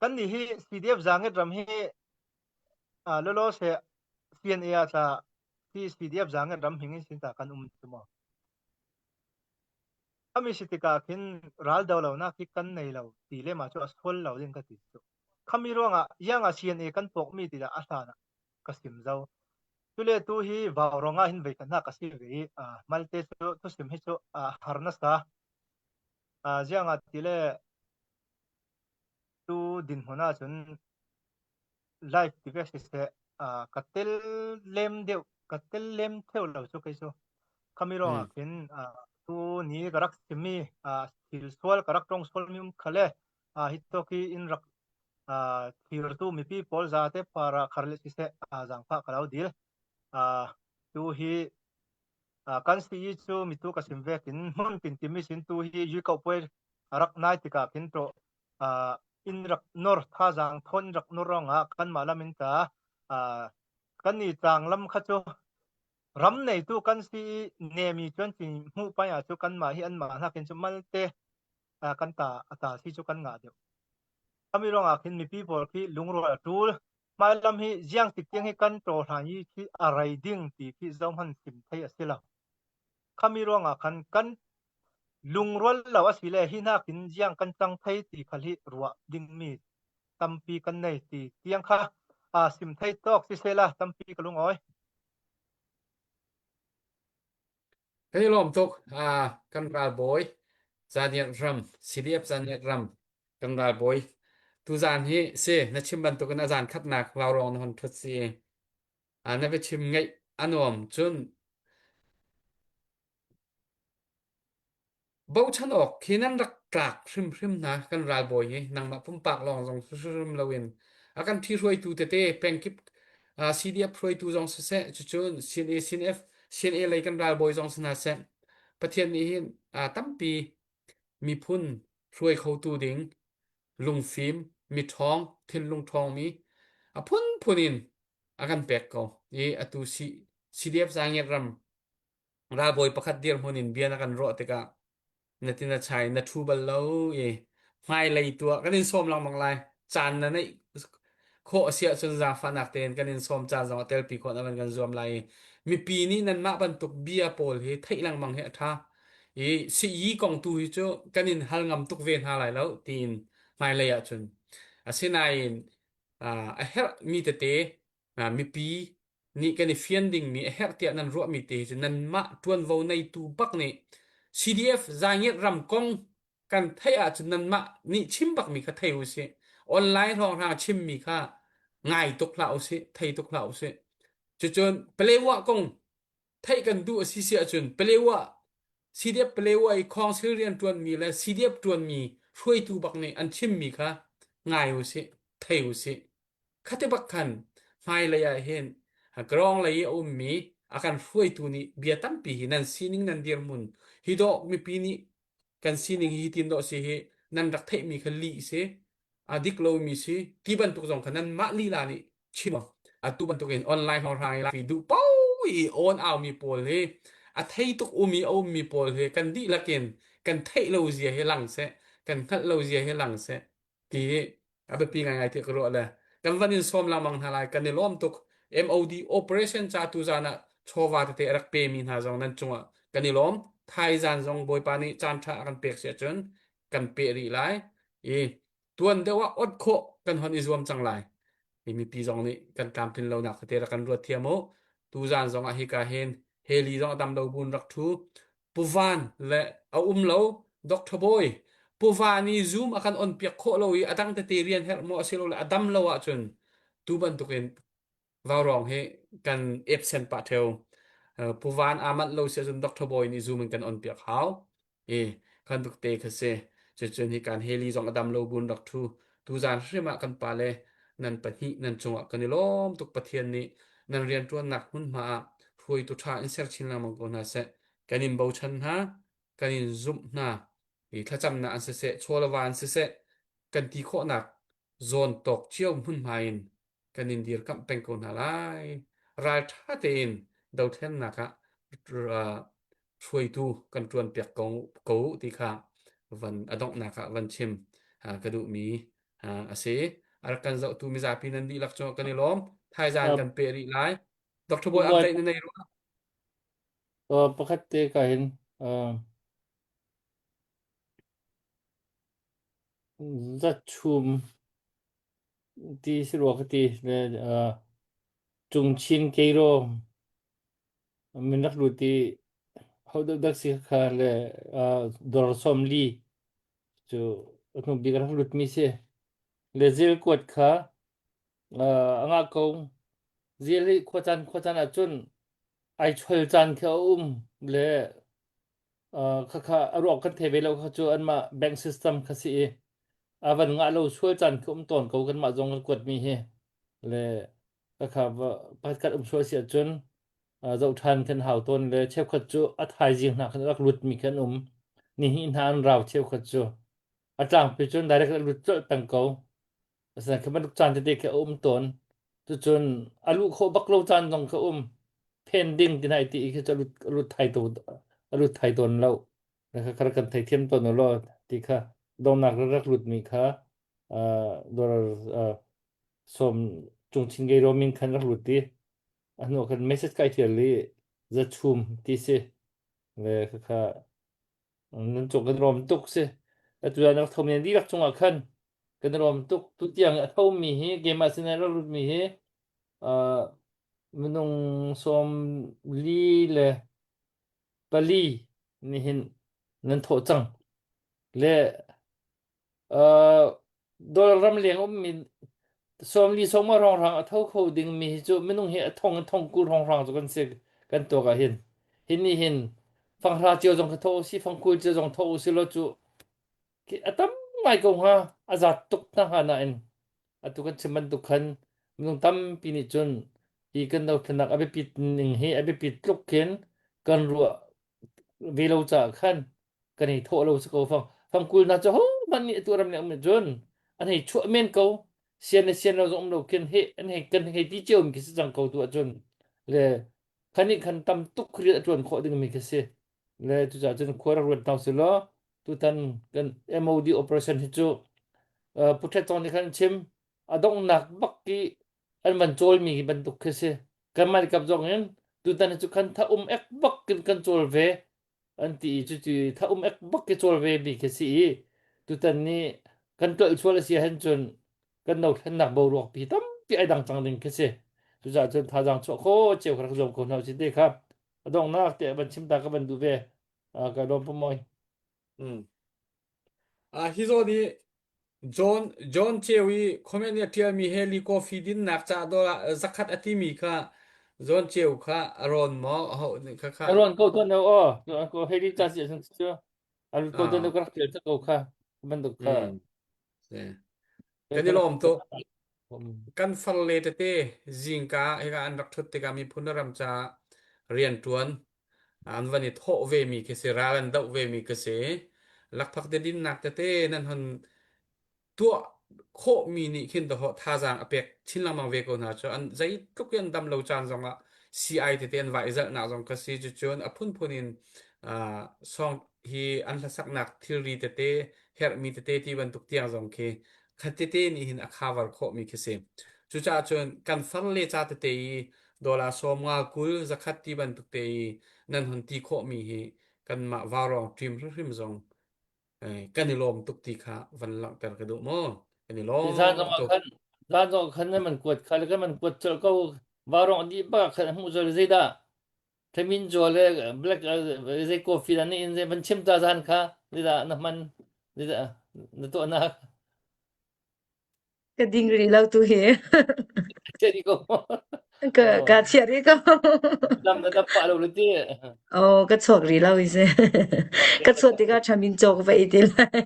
kan nih hi CDF Zanget ram hi uh, lolo se CNA ah ta hi CDF Zanget ram hing in sin ta kan um tu mo ami si tikah khin ral do lo nak hi kan nei lo ti le ma chu a sol lo ding ka ti chu khami ruangah yang a CNA kan pok mi ti da a hlan ka sim zo. Tule tu hi vaurawng ah hin voi khat hna ka si ve i malte cu thusim hi cu har nasa. Ziang ah ti le tu dinhmun ahcun live ti ve siseh ka tel lem deuh ka tel lem theu lo cu kei cu. Khami ruangah khin tu ni ka rak chimmi thil sual ka rak tong sual mi um khale hi to khi in rak thirtu mipi pawl zate para khar le siseh zaangfah ka lo dil. Tu hi kan si cu mitu ka sim vek in hmun tin timi sin tu hi yu ko puai rak nai tikah khin to in rak nor thazaang thon rak nor rongah kan mah lam in ta kan ni tlang lam kha cu ram neitu kan si nemi chuan cin hmuh pai ah cu kan mah hi an mah hnakin cu malte kan ta ata si cu kan ngah deuh. Ami ruangah khin mipi pawl khi lungrual a ṭul. Hmailam hi ziang tik tiang hi kan ṭaw hlan i khi a rei ding ti khi zohhmanh chim thei a si lo. Khami ruangah khan kan lungrual lo a si le hi nakin ziang kan cang thei ti khal hi ruah dingmi tampi kan nei ti tiang kha a sim thei tawk sisela tampi ka lungawi. Kan i lawm tuk. Ah, kan ralbawi Zaniat ram, CDF Zaniat ram, kan ralbawi. Tuzaan hi si na chim bantukin a zan khatnak vaurawng na hon ṭhut si. Ah, na biachim ngaih a nuam. Cun Bochan awk khi nan rak tlak hrimhrim hna kan ralbawi hi nangmah pumpak lawng zong hrimhrim loin a kan ṭhihruaitu tete pengkip uh, CDF hruaitu zong siseh cucun CNA CNF CNA lei kan ralbawi zong si hna seh Pathian nih hin uh, tampi miphun hruai khotu ding lungfim miṭhawng thinlung ṭhawngmi a phunphun in a kan pek ko i atu CDF Zangiat ram Ralbawi pakhat dirhmun in bia na kan ruah tikah na tin a chai na ṭhu bal lo i hmailei tu ah kan in sawm lengmang lai. Caan na neih khawh a si ahcun zaangfahnak tein kan in sawm caan zong a telpi khawh na van kan zuam lai i mipi nih nanmah bantuk bia pawl hi theih lengmang hi a ṭha. I sii kong tu hi cu kan in hal ngam tuk ve hna lai lo tiin hmailei ahcun. Asinain a herhmi tete mipi nih kan i fian dingmi a herh tiah nan ruahmi te hi cu nanmah ṭuanvo neitu bak nih CDF Zaingiat ram kong kan theih ahcun nanmah nih chim bakmi kha thei usih. Online hrawnghrang chimmi kha ngai tuk hlah usih, thei tuk hlah usih. Cucun Palewa kong theih kan duh a si si ahcun Palewa CDF Palewa i khawngsil rian ṭuanmi le CDF ṭuanmi hruaitu bak nih an chimmi kha ngai usih, thei usih. Khati bak khan hmailei ah hin. Karong lei i a ummi a kan hruaitu nih bia tampi hi nan sining nan dirhmun hi dawh mipi nih kan sining hi tin dawh si hi nan rak theihmi kha lih si a dik lomi si ti bantuk zong kha nan mah lila nih chim atu bantuk in online hrawnghrang i lafi duh paoh i on aumi pawl hi a thei tuk umi a ummi pawl hi kan dihlak in kan theih lo zia hi lang seh kan hngalh lo zia hi lang seh ti hi a biapi ngaingai ti ka ruah le kan van in sawm lengmang hna lai kan i lawm tuk MOD operation ca tu zan ah chawva tete a rak pemi hna zong nan cungah kan i lawm thai zan zong bawipa nih caan ṭha a kan pek si ahcun kan peh rih lai i tuan deuh ah ot khawh kan hon i zuam cang lai mi mipi zong nih kan tlamtlin lonak tete rak kan ruat thiam u tu zan zong ah hika hin heli zong a dam lo bun rak ṭhu Puvan le a um lo Dr. Bawi Puvan i Zoom a kan on piak khawh lo i a dang tete rian herh maw asilole a dam lo ahcun tu bantukin vaurawng hi kan epsen pah theo. Puvan aa manh lo si ahcun Dr. Bawi nih Zoom in kan on piak hau. I kan tuk te kha si. Cucun hi kan heli zong a dam lo bun rak thu. Tuzaan hrim ah kan pale nan pahnih nan cungah kan i lawm tuk Pathian nih nan rianṭuannak hmunhma ah hruaitu ṭha in ser chin lengmang ko hna seh. Kan in bochan hna, kan in zumh hna. I thlacamnak an siseh, chawlava an siseh, kan ti khawhnak zawn tawk cio hmunhma in kan in dirkamh peng ko hna lai. Ralṭha tein dothlennak ah hruaitu kan ṭuanpiak ko, ko ti kha van a donghnak ah van chim ka duhmi a si. A rak kan zohtu mizapi nan dihlak cu kan i lawm. Thaizaan kan pe rih lai. Dr. Bawi update na nei rua? Pakhat te ka hin zachum ti si rua ka ti le Cungchin Keiro min rak lut i ho deuh dak si kha le dor 40 cu hnu bik rak lut mi si le zil kuat kha a ngah ko zil hi khuacaan khuacaan ahcun ai chol caan khi a um le khakha a ruak kan thei ve lo kha cu anmah bank system kha si i a van ngah lo sual caan khi um tawn ko kanmah zong kan kuat mi hi le khakha pakhat khat um sual si ahcun zoh ṭhan kan hau tawn le cheukhat cu a thaizing hna khan rak lut mi khan um nihi hna an rau cheukhat cu a tlangpi cun direct lut colh peng ko Asinain khi bantuk caan tete khi a um tawn. Cucun a luh khawh bak lo caan zong kha um. Pending ti hna i ti i khi cu a lut, a lut thai to, a lut thai tawn lo. Kha kha kan theithiam tawn u law ti kha dongnak rak lutmi kha uh, dollar uh, sawm cungchin gei romin khan rak lut i a hnu khan message kai thial i zachum ti si le kha kha nan cung kan rom tuk si atu ah nak thom dihlak cungah khan kan rom tuk tu tiang a thomi hi keimah sin ah rak lutmi hi uh, minung 44 nihin nan thawh cang le uh, dollar ram leng ummi 40 sawma hrawnghrang a tho kho dingmi hi cu minung hi a thong in thong kul hrawnghrang cu kan si kan tuak ah hin hi ni hin fanghra cio zong kha tho si fangkul cio zong tho si lo cu a tam ngai ko hnga a zat tuk hna hnga nain atu kan chim bantuk khan minung tampi nih cun hi kan dothlennak a biapit ning hi a biapit tluk khin kan ruah ve lo caah khan kan i thawh lo si ko fang fangkul hna cu hohmanh nih atu ram nih cun an hei chuah men ko sian le sian lo zong um lo khin he an hei kan hei ti cio mi khi si cang ko tu ahcun le khan nih khan tam tuk rian a ṭuan khawh ding mi khi si le cucaah cun khua rak ruat hna usih law tutan kan MOD operation hi cu uh, Pu Htet Tawng nih khan chim a donghnak bak i an van cawlmi hi bantuk khi si kanmah kap zong in tutan hi cu khan tha um ek bak kin kan cawl ve an ti i cuti tha um ek bak ki cawl ve mi khi si i tutan ni kan tlolh sual a si han cun kan dothlennak boruak pi tampi ai dang cang ding khi si cucaah cun thazaang chuah kho cio kha rak zuam ko hna usih te kha a donghnak te van chim ta ka van duh ve ka lawm pamoy Mm. Ah, hi zawn hi John John Cheu i comment nih a ṭialmi Heli coffee dinnak ca dollar zakhat a timi kha John Cheu kha a rawn maw ho kha kha a rawn ko tuan o o ko heli ca si sun cu a ko tuan ka rak ṭial ko kha bantuk kha Mm. Kan i lawm tuk. Kan farle tete zingka hika an rak ṭhut tikah miphun le ram caah rianṭuan an van i thawh vemi khi si, ral an doh vemi khi si. Lakphak te dinnak tete nan hon tuah khawhmi nih khin dahawh thazaang a pek chin lengmang ve ko hna cu an zeitluk in an dam lo caan zongah CI tete an va i zalhnak zong ka si cucun a phunphun in uh, song hi an hlasaknak thilri tete herhmi tete ti bantuk tiang zong khi khat tete nih hin a cover khawhmi khi si. Cucaah cun kan farle ca tete i dollar sawm nga 20 zakhat ti bantuk te i nan hon ti khawhmi hi kanmah vaurawng ṭim hrimhrim zong kan i lawm tuk ti kha van langhter ka duh mu. Kan i Zan lawm zong ah tuk. khan zan zong ah khan nan man kuat kha le kan man kuat colh ko vaurawng dih bak khan a hmuh colh zeidah Thamin zaw le black zei coffee dah na in zei van chim ta zan kha zeidah na hman zeidah na tuahnak Ka ding rih lo tu hi. Chia di ko. Ka ka chia rih ko. Lam na dap pah lo le ti. Oh, ka chuak rih lo i si. Ka chuak tikah thamin cawk va i ti lai.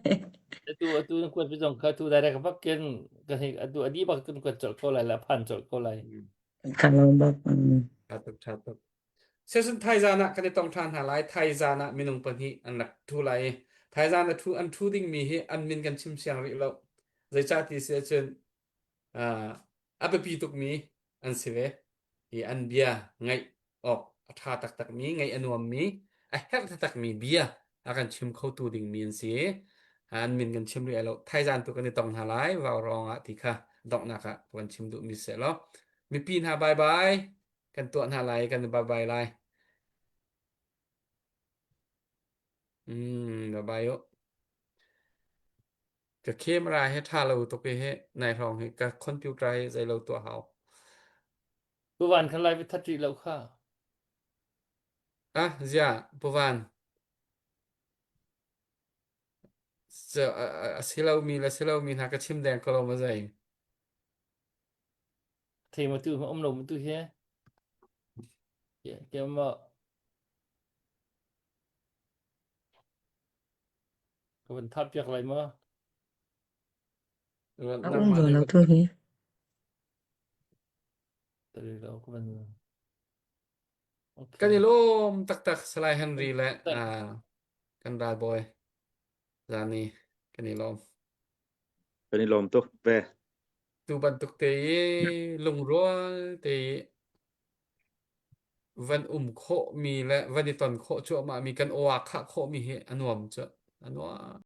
Atu atu na kuat zong kha tu direct bak ken kan hi atu adi bak kan kuat colh ko lai la phan colh ko lai. Ka lawm bak. Tha tuk tha tuk. Sesun thaizan ah kan i tong ṭhan hna lai. Thaizan ah minung pahnih an rak ṭhu lai i thaizan a ṭhu an ṭhu dingmi hi an min kan chim siang rih lo. Zeicah ti si ahcun uh, a biapi tukmi an si ve. I an bia ngaih awk a ṭha taktakmi, ngaih a nuammi, a herh taktakmi bia a kan chim khotu dingmi an si. An min kan chim rih lo. Thaizan tu kan i tong hna lai. Vaurawng ah ti kha donghnak ah kan chim duhmi si law. Mipi hna bye bye. Kan tuah hna lai, kan i bye bye lai. Mm, bye bye u. Ka camera he ṭha lo tuk i he nai hrawng hi ka computer hi zei lo tuah hau. Puvan khan lai that rih lo kha. Ah, zia, Puvan. A si lomi le si lomi hna ka chim deng ko lo ma zei. Thei ma tu um lo ma tu he. Ke ma ka van thap piak lai ma. A um lo lo tu hi. Tari lo ka van Kan i lawm taktak Salai Henry le uh, kan ralbawi Zani kan i lawm. Kan i lawm tuk ve. Tu bantuk te i lungrual te i van um khawhmi le van i ton khawh cuahmah mi kan aw aa khah khawhmi hi a nuam cu a nuam.